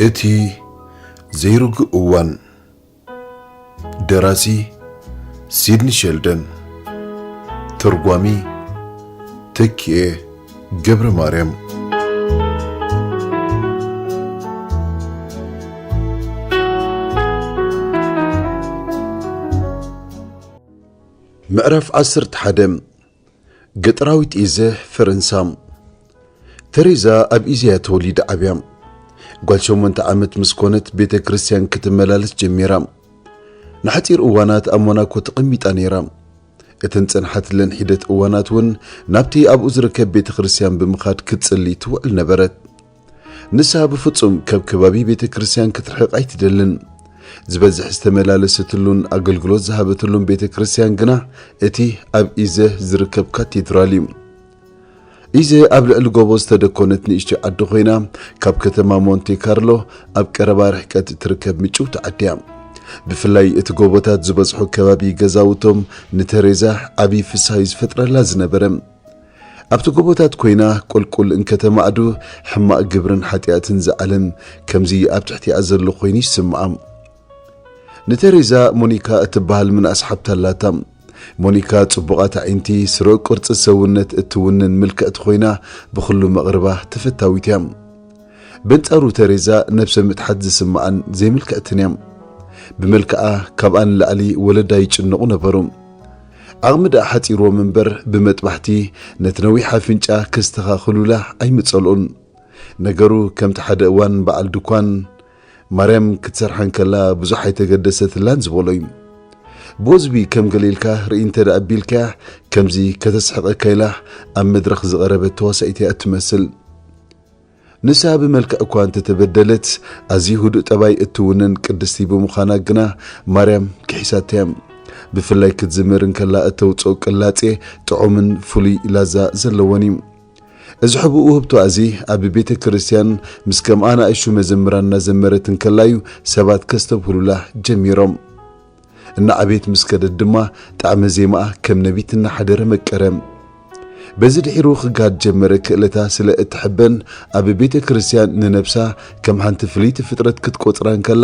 እቲ ዘይርጉእ እዋን። ደራሲ ሲድኒ ሸልደን። ተርጓሚ ተኪኤ ገብረ ማርያም። ምዕራፍ ዓሰርተ ሓደ። ገጠራዊት ኢዘ ፈረንሳ። ተሬዛ ኣብ ኢዘ እያ ተወሊዳ ዓብያ። ጓል ሸሞንተ ዓመት ምስ ኮነት ቤተ ክርስቲያን ክትመላለስ ጀሚራ። ንሓጺር እዋናት ኣብ ሞናኮ ተቐሚጣ ነይራ። እተን ጸንሓትለን ሒደት እዋናት እውን ናብቲ ኣብኡ ዝርከብ ቤተ ክርስቲያን ብምኻድ ክትጽሊ ትውዕል ነበረት። ንሳ ብፍጹም ካብ ከባቢ ቤተ ክርስቲያን ክትርሕቕ ኣይትደልን። ዝበዝሕ ዝተመላለሰትሉን ኣገልግሎት ዝሃበትሉን ቤተ ክርስቲያን ግና እቲ ኣብ ኢዘ ዝርከብ ካቴድራል እዩ። ኢዘ ኣብ ልዕሊ ጎቦ ዝተደኮነት ንእሽቶ ዓዲ ኮይና፣ ካብ ከተማ ሞንቴ ካርሎ ኣብ ቀረባ ርሕቀት እትርከብ ምጭውቲ ዓዲ እያ። ብፍላይ እቲ ጎቦታት ዝበዝሖ ከባቢ ገዛውቶም ንተሬዛ ዓቢ ፍስሃ እዩ ዝፈጥረላ ዝነበረ። ኣብቲ ጎቦታት ኮይና ቁልቁል እንከተማዕዱ ሕማቕ ግብርን ሓጢኣትን ዝዓለም ከምዚ ኣብ ትሕቲኣ ዘሎ ኮይኑ ይስምዓ። ንተሬዛ ሞኒካ እትበሃል ምንኣስ ሓብታ ኣላታ። ሞኒካ ጽቡቓት ኣዒንቲ፣ ስሩዕ ቅርጺ ሰውነት እትውንን ምልክዕቲ ኮይና ብኹሉ መቕርባ ተፈታዊት እያ። በንጻሩ ተሬዛ ነብሰ ምትሓት ዝስምዓን ዘይምልክዕትን እያ። ብመልክዓ ካብኣ ንላዕሊ ወለዳ ይጭነቑ ነበሩ። ዓቕሚ ደኣ ሓጺርዎም እምበር ብመጥባሕቲ ነቲ ነዊሕ ኣፍንጫ ከስተኻኽሉላ ኣይምጸልኡን። ነገሩ ከምቲ ሓደ እዋን በዓል ድኳን ማርያም ክትሰርሓ እንከላ ብዙሕ ኣይተገደሰትላን ዝበሎ እዩ። ብወዝቢ ከም ገለ ኢልካ ርኢ እንተ ደኣ ኣቢልካያ ከምዚ ከተስሕቐካ ኢላ ኣብ መድረኽ ዝቐረበት ተዋሳኢት እያ እትመስል። ንሳ ብመልክዕ እኳ እንተተበደለት፣ ኣዝዩ ህዱእ ጠባይ እትውንን ቅድስቲ ብምዃና ግና ማርያም ክሒሳታ እያ። ብፍላይ ክትዝምር እንከላ እተውጽኦ ቅላጼ ጥዑምን ፍሉይ ላዛ ዘለዎን እዩ። እዚ ሕቡእ ውህብቶኣ እዚ ኣብ ቤተ ክርስቲያን ምስ ከምኣ ንኣሽቱ መዘምራን እናዘመረት እንከላ እዩ ሰባት ከስተብህሉላ ጀሚሮም። እናዓበየት ምስ ከደት ድማ ጣዕመ ዜማኣ ከም ነቢት እናሓደረ መቀረ። በዚ ድሒሩ ክጋሃድ ጀመረ። ክእለታ ስለ እትሕበን ኣብ ቤተ ክርስቲያን ንነብሳ ከም ሓንቲ ፍልይቲ ፍጥረት ክትቆጽራ እንከላ፣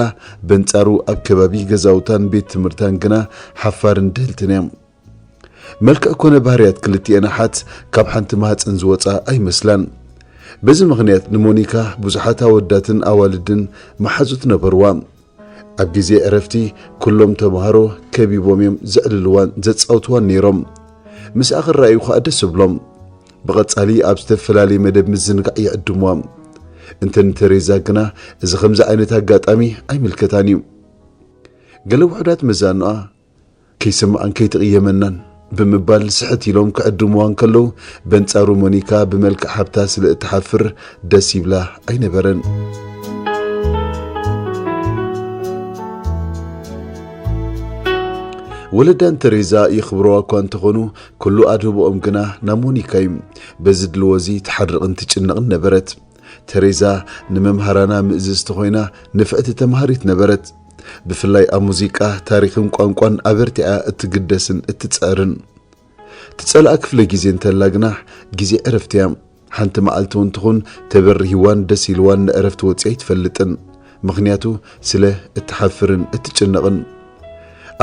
በንጻሩ ኣብ ከባቢ ገዛውታን ቤት ትምህርታን ግና ሓፋርን ድህልትን እያ። መልክዕ ኮነ ባህርያት ክልቲኤን ኣሓት ካብ ሓንቲ ማህጸን ዝወጻ ኣይመስላን። በዚ ምኽንያት ንሞኒካ ብዙሓት ኣወዳትን ኣዋልድን መሓዙት ነበርዋ። ኣብ ግዜ ዕረፍቲ ኩሎም ተምሃሮ ከቢቦም እዮም ዘዕልልዋን ዘጻውትዋን ነይሮም። ምስኣ ክረኣዩ ከኣ ደስ እብሎም። ብቐጻሊ ኣብ ዝተፈላለየ መደብ ምዝንጋዕ ይዕድምዋ። እንተ ንተሬዛ ግና እዚ ከምዚ ዓይነት ኣጋጣሚ ኣይምልከታን እዩ። ገለ ውሑዳት መዛኑኣ ከይሰምዓን ከይትቕየመናን ብምባል ስሕት ኢሎም ክዕድምዋ እንከለዉ፣ በንጻሩ ሞኒካ ብመልክዕ ሃብታ ስለ እትሓፍር ደስ ይብላ ኣይነበረን። ወለዳን ተሬዛ የኽብረዋ እኳ እንተኾኑ፣ ኩሉ ኣድህቦኦም ግና ናብ ሞኒካ እዩ። በዚ ድልዎ እዚ ትሓርቕን ትጭነቕን ነበረት። ተሬዛ ንመምሃራና ምእዝዝቲ ኮይና ንፍዕቲ ተምሃሪት ነበረት። ብፍላይ ኣብ ሙዚቃ፣ ታሪኽን ቋንቋን ኣበርቲዓ እትግደስን እትጽዕርን። ትጸልኣ ክፍለ ግዜ እንተላ ግና ግዜ ዕረፍቲ እያ። ሓንቲ መዓልቲ እውን ትኹን ተበሪህዋን ደስ ኢልዋን ንዕረፍቲ ወጺኣ ኣይትፈልጥን። ምኽንያቱ ስለ እትሓፍርን እትጭነቕን።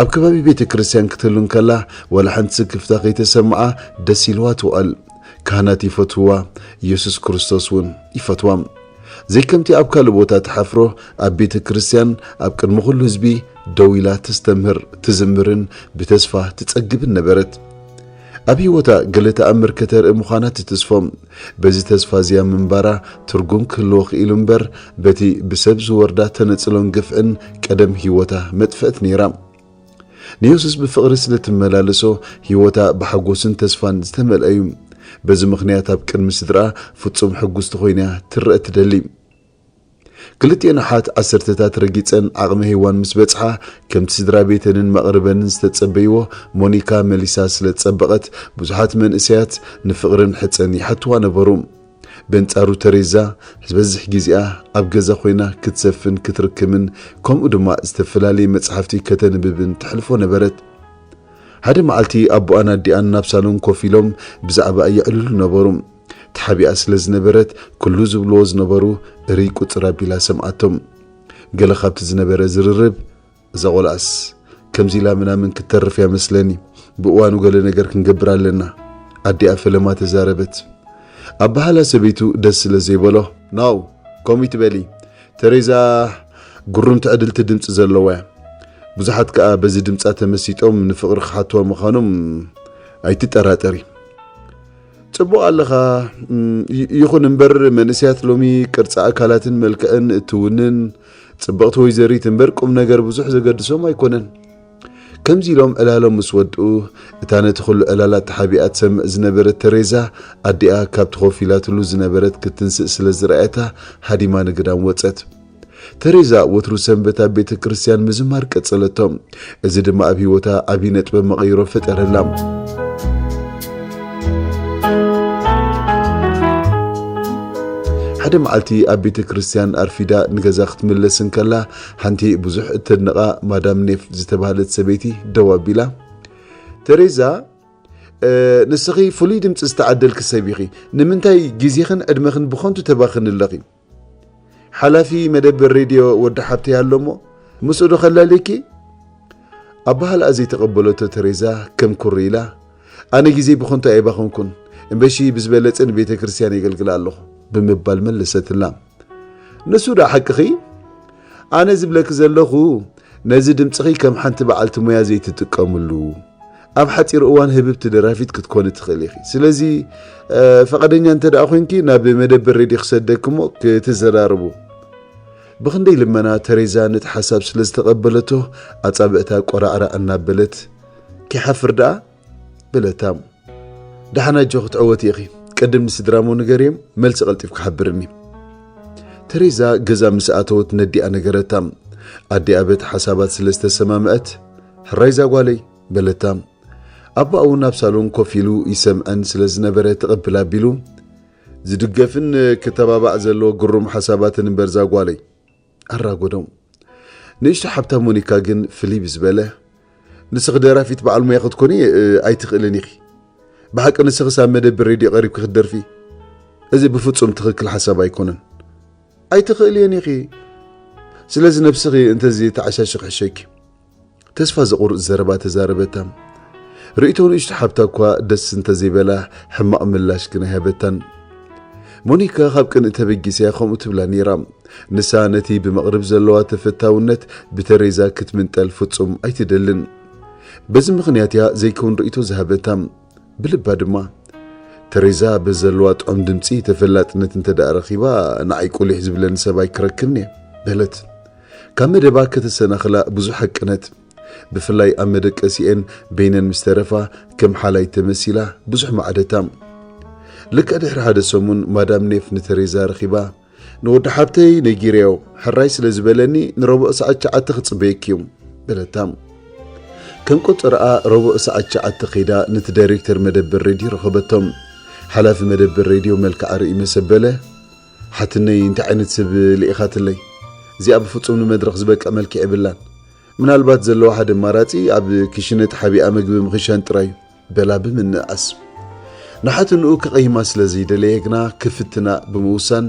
ኣብ ከባቢ ቤተ ክርስቲያን ክትህሉ እንከላ ዋላ ሓንቲ ስክፍታ ከይተሰምዓ ደስ ኢልዋ ትውዕል። ካህናት ይፈትውዋ፣ ኢየሱስ ክርስቶስ እውን ይፈትዋ። ዘይከምቲ ኣብ ካልእ ቦታ ትሓፍሮ፣ ኣብ ቤተ ክርስቲያን ኣብ ቅድሚ ኩሉ ህዝቢ ደው ኢላ ተስተምህር፣ ትዝምርን ብተስፋ ትጸግብን ነበረት። ኣብ ህይወታ ገለ ተኣምር ከተርኢ ምዃና ትትስፎ። በዚ ተስፋ እዚኣ ምንባራ ትርጉም ክህልዎ ክኢሉ እምበር፣ በቲ ብሰብ ዝወርዳ ተነጽሎን ግፍዕን ቀደም ህይወታ መጥፍእት ነይራ። ንየሱስ ብፍቕሪ ስለ ትመላለሶ፣ ህይወታ ብሓጎስን ተስፋን ዝተመልአ እዩ። በዚ ምኽንያት ኣብ ቅድሚ ስድራ ፍጹም ሕጉስቲ ኮይና ትረአ ትደሊ። ክልቲኤን ኣሓት ዓሰርተታት ረጊጸን ዓቕመ ሄዋን ምስ በጽሓ፣ ከምቲ ስድራ ቤተንን መቕርበንን ዝተጸበይዎ፣ ሞኒካ መሊሳ ስለ ዝጸበቐት፣ ብዙሓት መንእሰያት ንፍቕርን ሕጸን ይሓትዋ ነበሩ። በንጻሩ ተሬዛ ዝበዝሕ ግዜኣ ኣብ ገዛ ኮይና ክትሰፍን ክትርክምን፣ ከምኡ ድማ ዝተፈላለየ መጻሕፍቲ ከተንብብን ተሕልፎ ነበረት። ሓደ መዓልቲ ኣቦኣን ኣዲኣን ናብ ሳሎን ኮፍ ኢሎም ብዛዕባኣ የዕልሉ ነበሩ። ተሓቢኣ ስለ ዝነበረት፣ ኩሉ ዝብልዎ ዝነበሩ ርይ ቁጽር ኣቢላ ሰምዓቶም። ገለ ካብቲ ዝነበረ ዝርርብ፣ "እዛ ቆልዓስ ከምዚ ኢላ ምናምን ክትተርፍ እያ መስለኒ፣ ብእዋኑ ገለ ነገር ክንገብር ኣለና" ኣዲኣ ፈለማ ተዛረበት። ኣበሃህላ ሰበይቱ ደስ ስለ ዘይበሎ፣ "ናው፣ ከምኡ ይትበሊ፣ ተሬዛ ግሩም ትዕድልቲ ድምጺ ዘለዋ እያ። ብዙሓት ከኣ በዚ ድምጻ ተመሲጦም ንፍቕሪ ክሓትዋ ምዃኖም ኣይትጠራጠሪ። ጽቡቕ ኣለኻ፣ እም፣ ይ-፣ ይኹን እምበር መንእሰያት ሎሚ ቅርጺ ኣካላትን መልክዕን እትውንን ጽብቕቲ ወይዘሪት እምበር ቁም ነገር ብዙሕ ዘገድሶም ኣይኮነን።" ከምዚ ኢሎም ዕላሎም ምስ ወድኡ፣ እታ ነቲ ኩሉ ዕላላት ተሓቢኣ ትሰምዕ ዝነበረት ተሬዛ፣ ኣዲኣ ካብቲ ኮፍ ኢላትሉ ዝነበረት ክትንስእ ስለ ዝረኣየታ፣ ሃዲማ ንግዳም ወጸት። ተሬዛ ወትሩ ሰንበት ኣብ ቤተ ክርስቲያን ምዝማር ቀጸለቶ። እዚ ድማ ኣብ ህይወታ ዓቢ ነጥበ መቐይሮ ፈጠረላ። ሓደ መዓልቲ ኣብ ቤተ ክርስቲያን ኣርፊዳ ንገዛ ክትምለስ እንከላ፣ ሓንቲ ብዙሕ እተድንቓ ማዳም ኔፍ ዝተባህለት ሰበይቲ ደው ኣቢላ፣ "ተሬዛ፣ እ፣ ንስኺ ፍሉይ ድምጺ ዝተዓደልኪ ሰብ ኢኺ። ንምንታይ ግዜኽን ዕድመኽን ብኸንቱ ተባኽኒ ኣለኺ? ሓላፊ መደበር ሬድዮ ወዲ ሓብተይ ኣሎ እሞ፣ ምስኡ ዶ ከላልየኪ?" ኣበሃልኣ ዘይተቐበለቶ ተሬዛ ከም ኩሪ ኢላ፣ "ኣነ ግዜ ብኸንቱ ኣይባኸንኩን፣ እምበሺ ብዝበለጸ ንቤተ ክርስቲያን የገልግል ኣለኹ" ብምባል መለሰትላ። "ንሱ ደኣ ሓቅኺ? ኣነ ዝብለኪ ዘለኹ፣ ነዚ ድምጽኺ ከም ሓንቲ በዓልቲ ሞያ ዘይትጥቀምሉ፣ ኣብ ሓጺር እዋን ህብብቲ ደራፊት ክትኮኒ ትኽእሊ ኢኺ። ስለዚ፣ እ፣ ፈቓደኛ እንተ ደኣ ኮይንኪ፣ ናብ መደበር ሬድዮ ክሰደኪ እሞ ክትዘራረቡ።" ብኽንደይ ልመና ተሬዛ ነቲ ሓሳብ ስለ ዝተቐበለቶ፣ ኣጻብዕታ ቆራዕራዕ እናበለት፣ "ከይሓፍር ደኣ?" በለታ። "ደሓን ኣጆኺ፣ ክትዕወቲ ኢኺ። ቅድም ንስድራሞ ንገርዮም፣ መልሲ ቀልጢፍኪ ሓብርኒ።" ተሬዛ ገዛ ምስ ኣተወት ነዲኣ ነገረታ። ኣዲኣ በቲ ሓሳባት ስለ ዝተሰማምዐት፣ "ሕራይ እዛ ጓለይ" በለታ። ኣቦኣ እውን ኣብ ሳሎን ኮፍ ኢሉ ይሰምዐን ስለ ዝነበረ ተቐብል ኣቢሉ፣ "ዝድገፍን ክተባባዕ ዘለዎ ግሩም ሓሳባትን እምበር እዛ ጓለይ" ኣራጎዶም። ንእሽቶ ሓብታ ሞኒካ ግን ፍልይ ብዝበለ፣ "ንስኺ ደራፊት በዓል ሞያ ክትኮኒ፣ እ፣ ኣይትኽእልን ኢኺ። ብሓቂ ንስኽስ ኣብ መደብር ሬድዮ ቀሪብኪ ክትደርፊ? እዚ ብፍጹም ትኽክል ሓሳብ ኣይኮነን። ኣይትኽእልዮን ኢኺ። ስለዚ ነብስኺ እንተዚ ተዓሻሺ ክሕሸኪ።" ተስፋ ዘቑርጽ ዘረባ ተዛረበታ። ርእይቶ ንእሽቶ ሓብታ እኳ ደስ እንተዘይበላ፣ ሕማቕ ምላሽ ግን ኣይሃበታን። ሞኒካ ካብ ቅንኢ ተበጊሳ እያ ከምኡ ትብላ ነይራ። ንሳ ነቲ ብመቕርብ ዘለዋ ተፈታውነት ብተሬዛ ክትምንጠል ፍጹም ኣይትደልን። በዚ ምኽንያት እያ ዘይከውን ርእይቶ ዝሃበታ። ብልባ ድማ፣ "ተሬዛ በዚ ዘለዋ ጥዑም ድምጺ ተፈላጥነት እንተ ደኣ ረኺባ፣ ንዓይ ቁሊሕ ዝብለኒ ሰብ ኣይክረክብን እየ" በለት። ካብ መደባ ከተሰናኽላ ብዙሕ ሃቀነት። ብፍላይ ኣብ መደቀሲኤን በይነን ምስ ተረፋ፣ ከም ሓላይ ተመሲላ ብዙሕ ማዕደታ። ልክዕ ድሕሪ ሓደ ሰሙን ማዳም ኔፍ ንተሬዛ ረኺባ፣ "ንወዲ ሓብተይ ነጊረዮ፣ ሕራይ ስለ ዝበለኒ ንረቡዕ ሰዓት ትሽዓተ ክጽበየኪ እዩ" በለታ። ከም ቆጸራኣ ረቡዕ ሰዓት ትሽዓተ ከይዳ ነቲ ዳይሬክተር መደበር ሬድዮ ረኸበቶም። ሓላፊ መደበር ሬድዮ መልክዓ ርእዩ መሰበለ፣ "ሓትነይ እንታይ ዓይነት ሰብ ልኢኻትለይ? እዚኣ ብፍጹም ንመድረኽ ዝበቅዕ መልክዕ የብላን። ምናልባት ዘለዎ ሓደ ኣማራጺ ኣብ ክሽነ ተሓቢኣ መግቢ ምኽሻን ጥራይ እዩ" በላ ብምንእኣስ። ንሓትንኡ ከቐይማ ስለ ዘይደለየ ግና ክፍትና ብምውሳን፣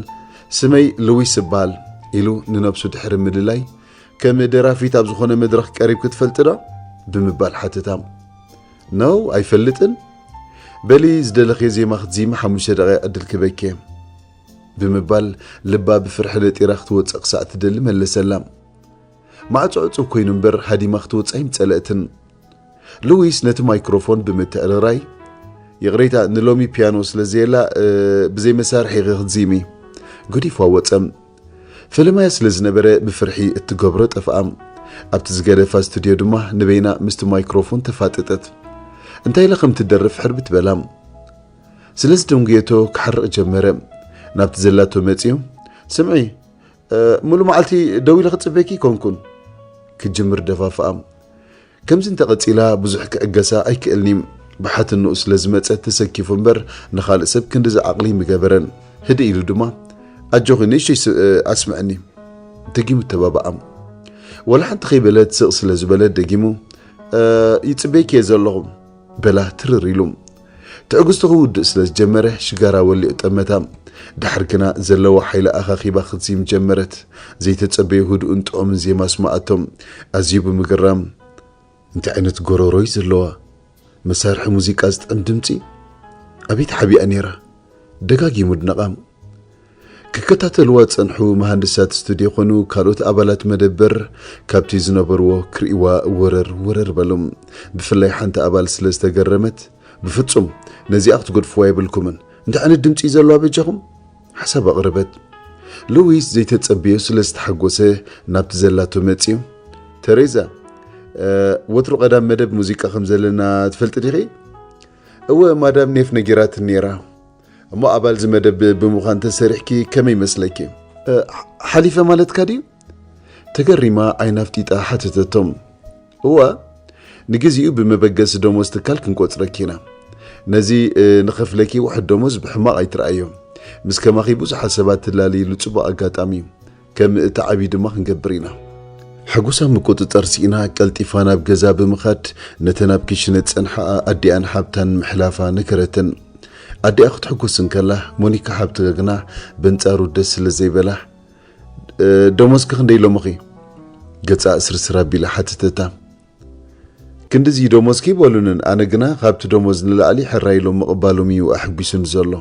"ስመይ ልዊስ እበሃል" ኢሉ ንነብሱ ድሕሪ ምልላይ፣ "ከም ደራፊት ኣብ ዝኾነ መድረኽ ቀሪብኪ ትፈልጢ ዶ?" ብምባል ሓተታ። "ነው፣ ኣይፈልጥን። በሊ ዝደለኽዮ ዜማ ክትዚሚ ሓሙሽተ ደቂቕ ዕድል ክበኪ እየ" ብምባል ልባ ብፍርሒ ለጢራ ክትወጽእ ክሳዕ ትደሊ መለሰላ። ማዕጾ ዕጹብ ኮይኑ እምበር ሃዲማ ክትወጽእ ኣይምጸለእትን። ሉዊስ ነቲ ማይክሮፎን ብምትዕርራይ፣ "ይቕሬታ፣ ንሎሚ ፒያኖ ስለ ዘየላ፣ እ፣ ብዘይ መሳርሒ ኢኺ ክትዚሚ" ገዲፍዋ ወጸ። ፈለማያ ስለ ዝነበረ ብፍርሒ እትገብሮ ጠፍኣ። ኣብቲ ዝገደፋ ስቱድዮ ድማ ንበይና ምስቲ ማይክሮፎን ተፋጠጠት። እንታይ ኢላ ከም ትደርፍ ሕርብት በላ። ስለ ዝደንጉየቶ ክሓርቕ ጀመረ። ናብቲ ዘላቶ መጺኡ፣ "ስምዒ፣ እ፣ ሙሉ መዓልቲ ደው ኢለ ክጽበየኪ ኣይኮንኩን" ክጅምር ደፋፍኣ። ከምዚ እንተቐጺላ ብዙሕ ክዕገሳ ኣይክእልን'ዩ። ብሓትንኡ ስለ ዝመጸት ተሰኪፉ እምበር ንኻልእ ሰብ ክንድዚ ዓቕሊ ምገበረን። ህድእ ኢሉ ድማ፣ "ኣጆኺ ንእሽተይ ስ-፣ ኣስምዕኒ" ደጊሙ ተባብዓ። ወላ ሓንቲ ከይበለት ስቕ ስለ ዝበለት ደጊሙ፣ "እ፣ ይጽበየኪ እየ ዘለኹ" በላ ትርር ኢሉ። ትዕግስቱ ክውድእ ስለ ዝጀመረ ሽጋራ ወሊዑ ጠመታ። ድሓር ግና ዘለዋ ሓይሊ ኣኻኺባ ክትዚም ጀመረት። ዘይተጸበዮ ህዱእን ጥዑምን ዜማ ኣስመዓቶም። ኣዝዩ ብምግራም፣ እንታይ ዓይነት ጎረሮ እዩ ዘለዋ? መሳርሒ ሙዚቃ ዝጥዕም ድምጺ? ኣበይ ተሓቢኣ ነይራ? ደጋጊሙ ኣድነቓ። ክከታተልዋ ዝጸንሑ መሃንድሳት ስቱድዮ ኾኑ ካልኦት ኣባላት መደበር ካብቲ ዝነበርዎ ክርእይዋ ወረር ወረር በሉ። ብፍላይ ሓንቲ ኣባል ስለ ዝተገረመት፣ "ብፍጹም ነዚኣ ክትገድፍዋ የብልኩምን፣ እንታይ ዓይነት ድምጺ እዩ ዘለዋ በጃኹም?" ሓሳብ ኣቕረበት። ሉዊስ ዘይተጸበዮ ስለ ዝተሓጎሰ ናብቲ ዘላቶ መጺኡ፣ "ተሬዛ፣ እ፣ ወትሩ ቀዳም መደብ ሙዚቃ ከም ዘለና ትፈልጢ ዲኺ?" "እወ፣ ማዳም ኔፍ ነጊራትኒ ነይራ። እሞ ኣባል እዚ መደብ ብምዃን ተሰሪሕኪ ከመይ ይመስለኪ?" "እ፣ ሓ-፣ ሓሊፈ ማለትካ ድዩ?" ተገሪማ ዓይና ኣፍጢጣ ሓተተቶም። "እወ፣ ንግዚኡ ብመበገሲ ደሞዝ ትካል ክንቆጽረኪ ኢና። ነዚ፣ እ፣ ንኸፍለኪ ውሑድ ደሞዝ ብሕማቕ ኣይትረኣዮ። ምስ ከማኺ ብዙሓት ሰባት ትላለይሉ ጽቡቕ ኣጋጣሚ እዩ። ከም እትዓብዪ ድማ ክንገብር ኢና።" ሓጎሳ ምቁጽጻር ስኢና ቀልጢፋ ናብ ገዛ ብምኻድ ነተን ኣብ ክሽነ ዝጸንሓ ኣዲኣን ሓብታን ምሕላፋ ነገረተን። ኣዲኣ ክትሕጎስ እንከላ ሞኒካ ሓብታ ግና በንጻሩ ደስ ስለ ዘይበላ፣ "እ፣ ደሞዝኪ ክንደይ ኢሎምኺ?" ገጻ እስርስር ኣቢላ ሓተተታ። "ክንድዚ ደሞዝኪ ይበሉንን፣ ኣነ ግና ካብቲ ደሞዝ ንላዕሊ ሕራይ ኢሎም ምቕባሎም እዩ ኣሐጒሱኒ ዘሎ"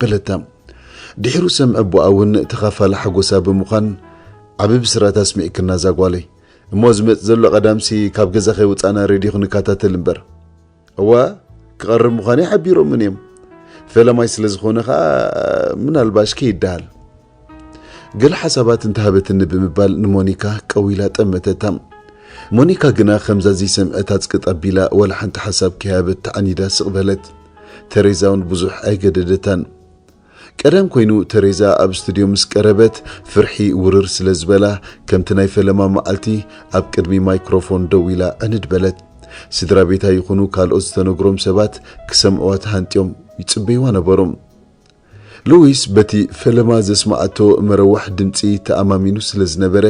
በለታ። ድሒሩ ሰምዐ ኣቦኣ እውን ተኻፋሊ ሓጎሳ ብምዃን፣ "ዓቢ ብስራት ኣስሚዕክና እዛ ጓለይ። እሞ ዝመጽእ ዘሎ ቀዳምሲ ካብ ገዛ ከይወጻና ሬድዮ ክንከታተል እምበር።" "እዋ፣ ክቐርብ ምዃነይ ሓቢሮምን እዮም። ፈለማይ ስለ ዝኾነ ኸኣ ምናልባሽ ከይደሃል።" ገለ ሓሳባት እንተሃበትኒ ብምባል ንሞኒካ ቀዊላ ጠመተታ። ሞኒካ ግና ከምዛ ዘይሰምዐት ኣጽቅጥ ኣቢላ ዋላ ሓንቲ ሓሳብ ከይሃበት ተዓኒዳ ስቕ በለት። ተሬዛ እውን ብዙሕ ኣይገደደታን። ቀዳም ኮይኑ ተሬዛ ኣብ ስቱድዮ ምስ ቀረበት ፍርሒ ውርር ስለ ዝበላ፣ ከምቲ ናይ ፈለማ መዓልቲ ኣብ ቅድሚ ማይክሮፎን ደው ኢላ ዕንድ በለት። ስድራ ቤታ ይኹኑ ካልኦት ዝተነግሮም ሰባት ክሰምዕዋ ተሃንጥዮም ይጽበይዋ ነበሩ። ሉዊስ በቲ ፈለማ ዘስመዓቶ መረዋሕ ድምጺ ተኣማሚኑ ስለ ዝነበረ፣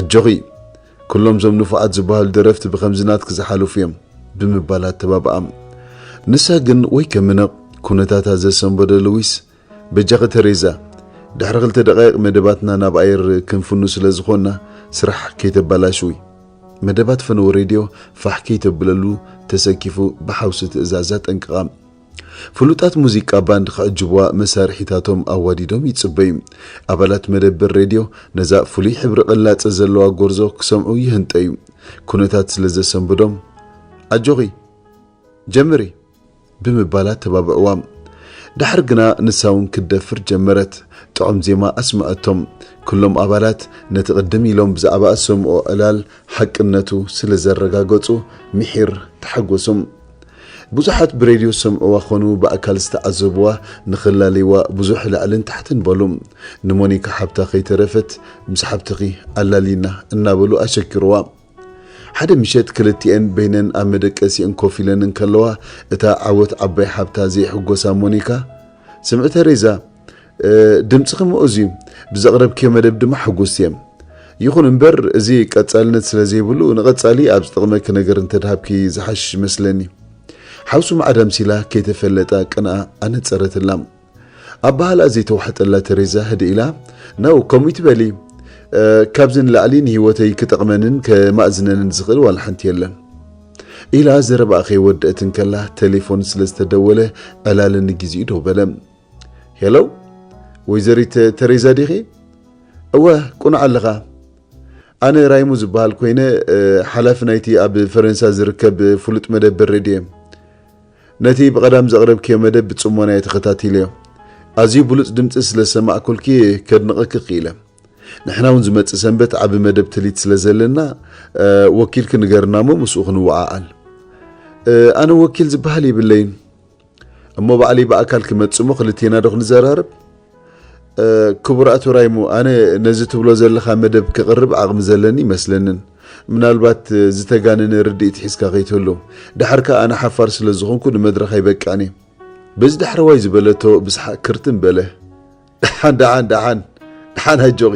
"ኣጆኺ፣ ኩሎም እዞም ንፉዓት ዝበሃሉ ደረፍቲ ብኸምዚ ናትኪ ዝሓለፉ እዮም" ብምባል ኣተባብኣ። ንሳ ግን ወይ ከምነቕ ኩነታታ ዘሰንበዶ ሉዊስ፣ "በጃኺ ተሬዛ፣ ድሕሪ ክልተ ደቓይቕ መደባትና ናብ ኣየር ክንፍኑ ስለ ዝኾንና ስራሕ ከይተባላሽዊ። መደባት ፈነው ሬድዮ ፋሕ ከይተብለሉ" ተሰኪፉ ብሓውሲ ትእዛዝ ኣጠንቀቓ። ፍሉጣት ሙዚቃ ባንድ ክዕጅብዋ መሳርሒታቶም ኣዋዲዶም ይጽበዩ። ኣባላት መደበር ሬድዮ ነዛ ፍሉይ ሕብሪ ቅላጸ ዘለዋ ጎርዞ ክሰምዑ ይህንጠዩ። ኩነታት ስለ ዘሰንብዶም፣ "ኣጆኺ፣ ጀምሪ" ብምባል ኣተባብዕዋ። ድሓር ግና ንሳ እውን ክትደፍር ጀመረት። ጥዑም ዜማ ኣስምዐቶም። ኩሎም ኣባላት ነቲ ቅድም ኢሎም ብዛዕባ ዝሰምዑ ዕላል ሓቅነቱ ስለ ዘረጋገጹ፣ ምሒር ተሓጎሶም። ብዙሓት ብሬድዮ ዝሰምዕዋ ኾኑ ብኣካል ዝተዓዘብዋ ንኽላለይዋ ብዙሕ ላዕልን ታሕትን በሉ። ንሞኒካ ሓብታ ከይተረፈት፣ "ምስ ሓብትኺ ኣላልይና" እናበሉ ኣሸኪርዋ። ሓደ ምሸት ክልቲኤን በይነን ኣብ መደቀሲአን ኮፍ ኢለን እንከለዋ፣ እታ ዓወት ዓባይ ሓብታ ዘይሕጎሳ ሞኒካ፣ "ስምዒ ተሬዛ፣ እ፣ ድምጽኺ ምኡዝ እዩ፣ ብዘቕረብክዮ መደብ ድማ ሕጉስቲ እየ። ይኹን እምበር፣ እዚ ቀጻልነት ስለ ዘይብሉ፣ ንቐጻሊ ኣብ ዝጠቕመኪ ነገር እንተድሃብኪ ዝሓሽ ይመስለኒ።" ሓውሱ ማዕዳ ኣምሲላ ከይተፈለጣ ቅንኣ ኣነጸረትላ። ኣበሃላ ዘይተዋሕጠላ ተሬዛ ህድእ ኢላ፣ "ነው፣ ከምኡ ይትበሊ። እ፣ ካብዚ ንላዕሊ ንህይወተይ ክጠቕመንን ከማእዝነንን ዝኽእል ዋላ ሓንቲ የለን" ኢላ ዘረባኣ ከይወደአት እንከላ፣ ቴሌፎን ስለ ዝተደወለ፣ ዕላል ንግዚኡ ደው በለ። "ሄሎ፣ ወይዘሪት ተሬዛ ዲኺ?" "እወ፣ ቁኑዕ ኣለኻ። ኣነ ራይሙ ዝበሃል ኮይነ፣ እ፣ ሓላፊ ናይቲ ኣብ ፈረንሳ ዝርከብ ፍሉጥ መደበር ሬድዮ እየ። ነቲ ብቐዳም ዘቕረብክዮ መደብ ብጽሞና እየ ተኸታቲለዮ። ኣዝዩ ብሉጽ ድምጺ ስለ ዝሰማዕኩልኪ ከድንቐኪ ክኢለ። ንሕና እውን ዝመጽእ ሰንበት ዓቢ መደብ ትሊት ስለ ዘለና፣ እ፣ ወኪልኪ ንገርና እሞ ምስኡ ክንወዓዓል።" "እ፣ ኣነ ወኪል ዝበሃል የብለይን። እሞ ባዕለይ ብኣካል ክመጽእ እሞ ክልቴና ዶ ክንዘራረብ?" "እ፣ ክቡር ኣቶ ራይሙ፣ ኣነ ነዚ ትብሎ ዘለኻ መደብ ክቕርብ ዓቕሚ ዘለኒ ይመስለንን። ምናልባት፣ እ፣ ዝተጋነነ ርድኢት ሒዝካ ከይትህሉ። ድሓር ከኣ ኣነ ሓፋር ስለ ዝኾንኩ ንመድረኽ ኣይበቅዕን እየ።" በዚ ዳሕረዋይ ዝበለቶ ብስሓቕ ክርትም በለ። "ደሓን፣ ደሓን፣ ደሓን፣ ደሓን ኣጆኺ።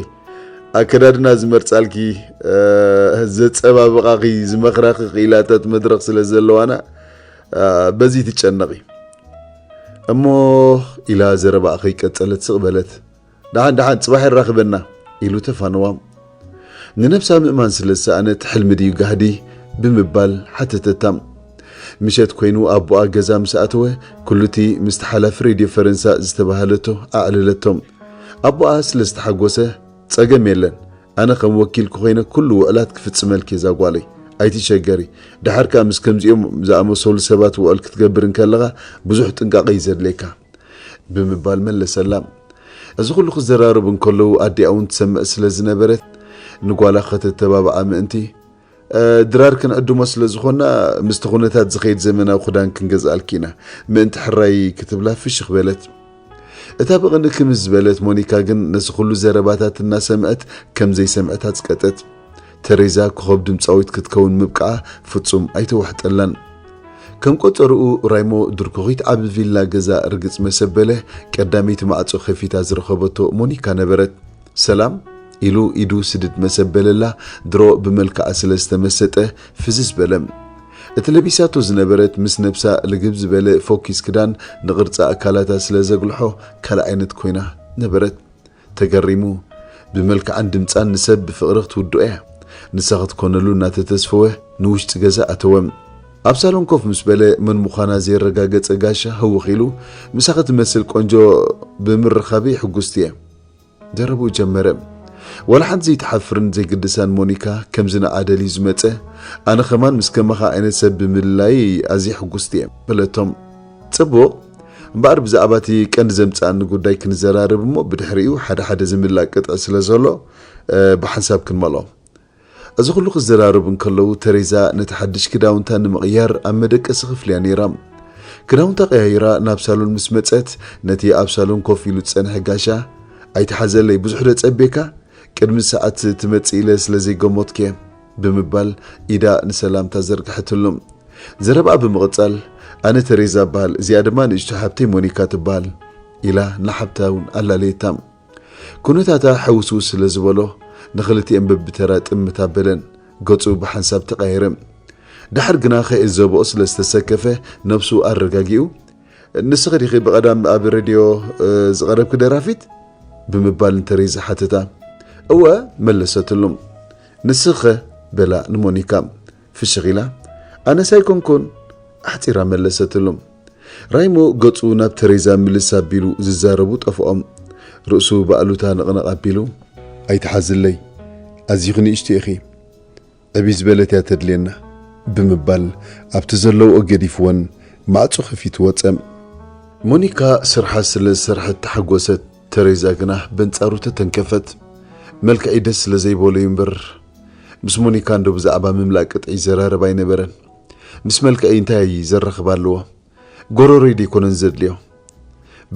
ኣከዳድና ዝመርጻልኪ፣ እ፣ ዘጸባብቓኺ፣ ዝመኽራኺ ክኢላታት መድረኽ ስለ ዘለዋና፣ እ፣ በዚ ትጨነቒ። እሞ፣ ኢላ ዘረባኣ ከይቀጸለት ስቕ በለት። ደሓን ደሓን፣ ጽባሕ የራኽበና፣ ኢሉ ተፋነዋ። ንነብሳ ምእማን ስለ ዝሰኣነት፣ ሕልሚ ድዩ ጋህዲ ብምባል ሓተተታ። ምሸት ኮይኑ ኣቦኣ ገዛ ምስ ኣተወ፣ ኩሉቲ ምስቲ ሓላፊ ሬድዮ ፈረንሳ ዝተባህለቶ ኣዕለለቶ። ኣቦኣ ስለ ዝተሓጎሰ፣ "ጸገም የለን፣ ኣነ ከም ወኪልኪ ኮይነ ኩሉ ውዕላት ክፍጽመልኪ እዛ ጓለይ፣ ኣይትሸገሪ። ደሓር ከኣ ምስ ከምዚኦም ዝኣመሰሉ ሰባት ውዕል ክትገብር እንከለኻ ብዙሕ ጥንቃቐ እዩ ዘድልየካ" ብምባል መለሰላ። እዚ ኩሉ ክዘራረቡ እንከለዉ ኣዲኣ እውን ትሰምዕ ስለ ዝነበረት ንጓላ ከተተባብዓ ምእንቲ፣ "እ፣ ድራር ክንዕድሞ ስለ ዝኾንና ምስቲ ኩነታት ዝኸይድ ዘመናዊ ክዳን ክንገዝኣልኪ ኢና" ምእንቲ ሕራይ ክትብላ ፍሽኽ በለት። እታ ብቕንኢ ክምስ ዝበለት ሞኒካ ግን ነዚ ኩሉ ዘረባታት እናሰምዐት ከም ዘይሰምዐት ኣጽቀጠት። ተሬዛ ኮኸብ ድምጻዊት ክትከውን ምብቃዓ ፍጹም ኣይተዋሕጠላን። ከም ቆጸርኡ ራይሞ ድርኩኺት ዓቢ ቪላ ገዛ ርግጽ መሰበለ ቀዳመይቲ ማዕጾ ከፊታ ዝረኸበቶ ሞኒካ ነበረት። "ሰላም?" ኢሉ ኢዱ ስድድ መሰበለላ ድሮ ብመልክዓ ስለ ዝተመሰጠ ፍዝዝ በለ። እቲ ለቢሳቶ ዝነበረት ምስ ነብሳ ልግብ ዝበለ ፎኪስ ክዳን ንቕርጺ ኣካላታ ስለ ዘጉልሖ ካልእ ዓይነት ኮይና ነበረት። ተገሪሙ፣ ብመልክዓን ድምጻን ንሰብ ብፍቕሪ ክትውድኦ እያ። ንሳ ክትኮነሉ እናተተስፈወ ንውሽጢ ገዛ ኣተወ። ኣብ ሳሎን ኮፍ ምስ በለ መን ምዃና ዘየረጋገጸ ጋሻ ህውኽ ኢሉ፣ "ምሳኺ ትመስል ቆንጆ ብምርኻበይ ሕጉስቲ እየ" ዘረብኡ ጀመረ። ዋላ ሓንቲ ዘይትሓፍርን ዘይግድሳን ሞኒካ፣ "ከምዚ ንዓ ደልዩ ዝመጸ፣ ኣነ ከማን ምስ ከማኻ ዓይነት ሰብ ብምልላይ ኣዝየ ሕጉስቲ እየ" በለቶም። "ጽቡቕ፣ እምበኣር ብዛዕባ እቲ ቀንዲ ዘምጽኣኒ ጉዳይ ክንዘራረብ እሞ፣ ብድሕሪኡ ሓደ ሓደ ዝምላእ ቅጥዒ ስለ ዘሎ፣ እ፣ ብሓንሳብ ክንመልኦ።" እዚ ኩሉ ክዘራረቡ እንከለዉ፣ ተሬዛ ነቲ ሓድሽ ክዳውንታ ንምቕያር ኣብ መደቀሲ ክፍሊ እያ ነይራ። ክዳውንታ ቀያይራ ናብ ሳሎን ምስ መጸት፣ ነቲ ኣብ ሳሎን ኮፍ ኢሉ ዝጸንሐ ጋሻ፣ "ኣይትሓዘለይ፣ ብዙሕ ዶ ጸቤካ? ቅድሚ ሰዓት ትመጽእ ኢለ ስለ ዘይገመትኩ እየ" ብምባል ኢዳ ንሰላምታ ዘርግሐትሉ። ዘረባኣ ብምቕጻል፣ "ኣነ ተሬዛ እበሃል፣ እዚኣ ድማ ንእሽቶ ሓብተይ ሞኒካ ትበሃል" ኢላ ንሓብታ እውን ኣላለየታ። ኩነታታ ሕውስውስ ስለ ዝበሎ፣ ንኽልቲኤን በብተራ ጥምት ኣበለን። ገጹ ብሓንሳብ ተቐየረ። ደሓር ግና ከየዘብኦ ስለ ዝተሰከፈ፣ ነብሱ ኣረጋጊኡ፣ "ንስኺ ዲኺ ብቐዳም ኣብ ሬድዮ፣ እ፣ ዝቐረብኪ ደራፊት?" ብምባል ንተሬዛ ሓተታ። "እወ" መለሰትሉ። "ንስኺኸ?" በላ ንሞኒካ። ፍሽኽ ኢላ፣ "ኣነስ ኣይኮንኩን" ኣሕጺራ መለሰትሉ። ራይሞ ገጹ ናብ ተሬዛ ምልስ ኣቢሉ ዝዛረቡ ጠፍኦም። ርእሱ ብኣሉታ ነቕነቕ ኣቢሉ፣ "ኣይትሓዝለይ፣ ኣዚኺ ንእሽቶ ኢኺ፣ ዕብይ ዝበለት እያ ተድልየና" ብምባል ኣብቲ ዘለውኦ ገዲፍወን ማዕጾ ከፊቱ ወጸ። ሞኒካ ስርሓ ስለ ዝሰርሐት ተሓጎሰት። ተሬዛ ግና በንጻሩ ተተንከፈት። መልክዐይ ደስ ስለ ዘይበሎ እዩ እምበር፣ ምስ ሞኒካ እንዶ ብዛዕባ ምምላእ ቅጥዒ ይዘራረብ ኣይነበረን። ምስ መልክዐይ እንታይ ዘራኽብ ኣለዎ? ጎረሮይ ደይኮነን ዘድልዮ።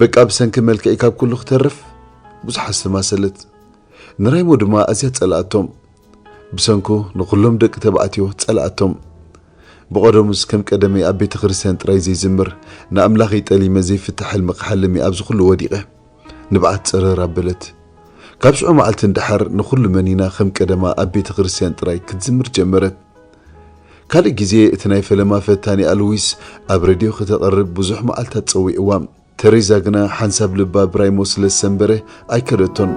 በቃ ብሰንኪ መልክዐይ ካብ ኩሉ ክተርፍ ብዙሕ ኣስተማሰለት። ንራይሞ ድማ ኣዝያ ጸልኣቶም። ብሰንኩ ንኹሎም ደቂ ተባዕትዮ ጸልኣቶም። ብቐደሙስ ከም ቀደመይ ኣብ ቤተ ክርስቲያን ጥራይ ዘይዝምር፣ ንኣምላኸይ ጠሊመ ዘይፍታሕ ሕልሚ ክሓልም እየ ኣብዚ ኩሉ ወዲቐ። ንብዓት ጸረር ኣበለት። ካብ ሽዑ መዓልቲ ንደሓር ንኹሉ መኒና ከም ቀደማ ኣብ ቤተ ክርስቲያን ጥራይ ክትዝምር ጀመረት። ካልእ ግዜ እቲ ናይ ፈለማ ፈታኒኣ ሉዊስ ኣብ ሬድዮ ክተቕርብ ብዙሕ መዓልታት ጸዊዕዋ። ተሬዛ ግና ሓንሳብ ልባ ብራይሞ ስለ ዝሰንበረ ኣይከደቶን።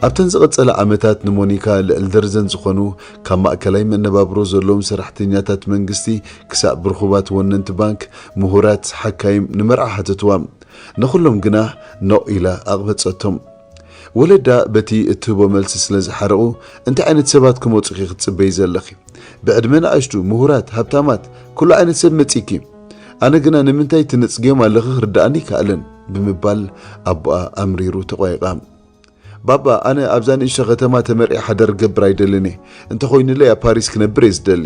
ኣብተን ዝቐጸላ ዓመታት ንሞኒካ ልዕሊ ደርዘን ዝኾኑ ካብ ማእከላይ መነባብሮ ዘለዎም ሰራሕተኛታት መንግስቲ ክሳብ ብርኹባት ወነንቲ ባንክ፣ ምሁራት፣ ሓካይም ንመርዓ ሓተትዋ። ንኹሎም ግና ኖእ ኢላ ኣቕበጸቶም። ወለዳ በቲ እትህቦ መልሲ ስለ ዝሓረቑ፣ "እንታይ ዓይነት ሰባት ክመጹኺ ክትጽበዪ ዘለኺ? ብዕድመ ንኣሽቱ፣ ምሁራት፣ ሃብታማት፣ ኩሉ ዓይነት ሰብ መጺኪ። ኣነ ግና ንምንታይ ትነጽግዮም ኣለኺ ክርድኣኒ ኣይከኣለን" ብምባል ኣቦኣ ኣምሪሩ ተቋይቓ። "ባባ፣ ኣነ ኣብዛ ንእሽቶ ከተማ ተመርዒ ሓዳር ክገብር ኣይደልን እየ። እንተኾይኑለይ ኣብ ፓሪስ ክነብር እየ ዝደሊ።"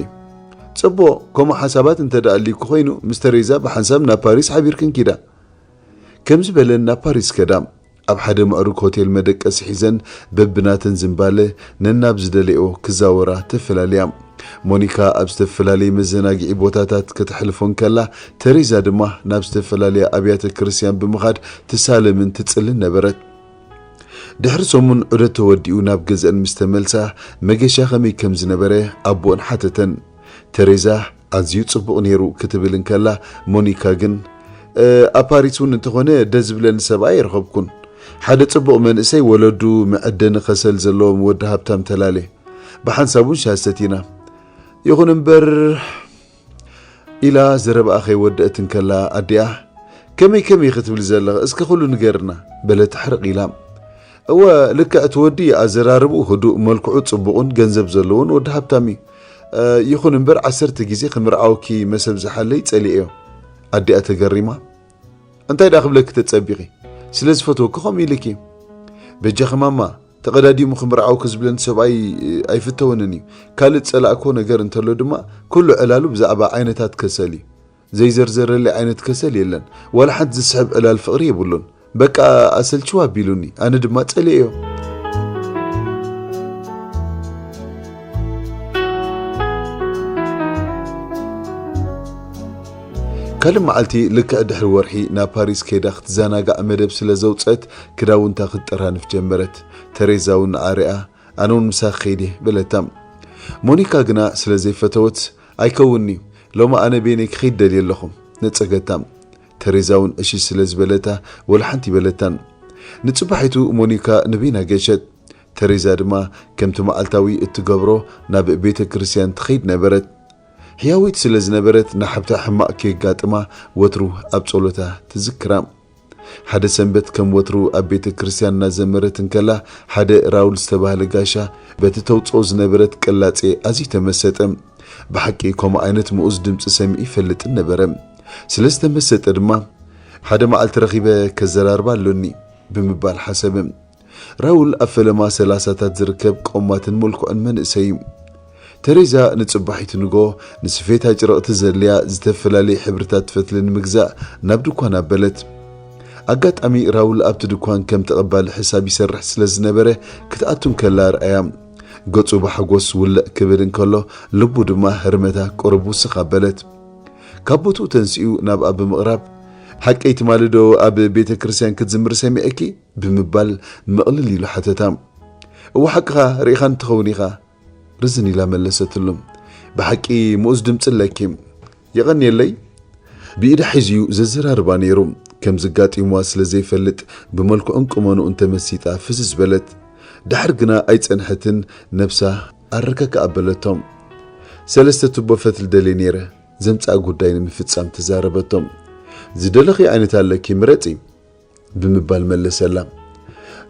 "ጽቡቕ፣ ከምኡ ሓሳባት እንተ ደኣ ኣልዩኪ ኮይኑ፣ ምስ ተሬዛ ብሓንሳብ ናብ ፓሪስ ሓቢርክን ኪዳ። ከምዚ በለን ናብ ፓሪስ ከዳ። ኣብ ሓደ ምዕሩግ ሆቴል መደቀሲ ሒዘን በብናተን ዝንባለ ነናብ ዝደለዮ ክዛወራ ተፈላልያ። ሞኒካ ኣብ ዝተፈላለየ መዘናግዒ ቦታታት ከተሕልፎ እንከላ፣ ተሬዛ ድማ ናብ ዝተፈላለያ ኣብያተ ክርስቲያን ብምኻድ ትሳለምን ትጽልን ነበረት። ድሕሪ ሰሙን ዑደት ተወዲኡ ናብ ገዝአን ምስ ተመልሳ፣ መገሻ ከመይ ከም ዝነበረ ኣቦአን ሓተተን። ተሬዛ ኣዝዩ ጽቡቕ ነይሩ ክትብል እንከላ፣ ሞኒካ ግን፣ "እ፣ ኣብ ፓሪስ እውን እንተኾነ ደስ ዝብለኒ ሰብኣይ ኣይረኸብኩን። ሓደ ጽቡቕ መንእሰይ፣ ወለዱ መዐደኒ ከሰል ዘለዎም ወዲ ሃብታም ተላለ። ብሓንሳብ እውን ሻሂ ሰቲና። ይኹን እምበር" ኢላ ዘረባኣ ከይወደአት እንከላ ኣዲኣ፣ "ከመይ ከመይ ክትብሊ ዘለኺ? እስከ ኩሉ ንገርና" በለት ሕርቕ ኢላ። "እወ፣ ልክዕ እቲ ወዲ ኣዘራርብኡ ህዱእ፣ መልክዑ ጽቡቕን ገንዘብ ዘለዎን ወዲ ሃብታም እዩ። እ፣ ይኹን እምበር ዓሰርተ ግዜ ክምርዓወኪ መሰብ ዝሓለይ ጸሊኤዮ" ኣዲኣ ተገሪማ። "እንታይ ደኣ ክብለኪ ተጸቢቒ? ስለ ዝፈትወኪ ከምኡ ኢልኪ። በጃኺ ማማ፣ ተቐዳዲሙ ክምርዓውኪ ዝብለኒ ሰብኣይ ኣይፍተወንን እዩ። ካልእ ዝጸላእክዎ ነገር እንተሎ ድማ፣ ኩሉ ዕላሉ ብዛዕባ ዓይነታት ከሰል እዩ። ዘይዘርዘረለይ ዓይነት ከሰል የለን። ዋላ ሓንቲ ዝስሕብ ዕላል ፍቕሪ የብሉን። በቃ ኣሰልችው ኣቢሉኒ፣ ኣነ ድማ ጸሊኤዮ።" ካልእ መዓልቲ፣ ልክዕ ድሕሪ ወርሒ ናብ ፓሪስ ከይዳ ክትዘናጋዕ መደብ ስለ ዘውጸት፣ ክዳውንታ ክትጠራንፍ ጀመረት። ተሬዛ እውን ንዓ ሪኣ፣ "ኣነ እውን ምሳኺ ከይድ እየ" በለታ። ሞኒካ ግና ስለ ዘይፈተወት፣ "ኣይከውንን'ዩ፣ ሎሚ ኣነ በይነይ ክኸይድ ደልየ ኣለኹ" ነጸገታ። ተሬዛ እውን እሺ ስለ ዝበለታ፣ ወላ ሓንቲ ይበለታን። ንጽባሒቱ ሞኒካ ንበይና ገሸት። ተሬዛ ድማ ከምቲ መዓልታዊ እትገብሮ ናብ ቤተ ክርስቲያን ትኸይድ ነበረት። ሕያዊት ስለ ዝነበረት፣ ንሓብታ ሕማቕ ከየጋጥማ ወትሩ ኣብ ጸሎታ ትዝክራ። ሓደ ሰንበት ከም ወትሩ ኣብ ቤተ ክርስቲያን እናዘመረት እንከላ፣ ሓደ ራውል ዝተባህለ ጋሻ በቲ ተውጽኦ ዝነበረት ቅላጼ ኣዝዩ ተመሰጠ። ብሓቂ ከምኡ ዓይነት ምኡዝ ድምጺ ሰሚዑ ይፈልጥን ነበረ። ስለ ዝተመሰጠ ድማ፣ "ሓደ መዓልቲ ረኺበ ከዘራርባ ኣሎኒ" ብምባል ሓሰበ። ራውል ኣብ ፈለማ ሰላሳታት ዝርከብ ቆማትን ምልኩዕን መንእሰይ እዩ። ተሬዛ ንጽባሒቱ ንግሆ ንስፌታ ጨርቕቲ ዘድልያ ዝተፈላለዩ ሕብርታት ፈትሊ ንምግዛእ ናብ ድኳን ኣበለት። ኣጋጣሚ ራውል ኣብቲ ድኳን ከም ተቐባሊ ሕሳብ ይሰርሕ ስለ ዝነበረ፣ ክትኣቱ እንከላ ረኣያ። ገጹ ብሓጎስ ውልዕ ክብል እንከሎ፣ ልቡ ድማ ህርመታ ቁሩብ ውስኽ ኣበለት። ካብ ቦትኡ ተንሲኡ ናብኣ ብምቕራብ፣ "ሓቀይ ትማሊ ዶ ኣብ ቤተ ክርስቲያን ክትዝምሪ ሰሚዐኪ?" ብምባል ምቕልል ኢሉ ሓተታ። "እወ ሓቅኻ፣ ርኢኻኒ ትኸውን ኢኻ" ርዝን ኢላ መለሰትሉ። "ብሓቂ ምኡዝ ድምጺ ኣለኪ። የቐንየለይ?" ብኢዳ ሒዙ ዘዘራርባ ነይሩ። ከም ዝጋጢምዋ ስለ ዘይፈልጥ ብመልክዑን ቁመንኡን ተመሲጣ ፍዝዝ በለት። ድሓር ግና ኣይጸንሐትን፣ ነብሳ ኣረከክ ኣበለቶም። "ሰለስተ ቱቦ ፈትሊ ደልየ ነይረ፣ ዘምጽኣ ጉዳይ ንምፍጻም" ተዛረበቶም። "ዝደለኺ ዓይነት ኣለኪ፣ ምረጺ" ብምባል መለሰላ።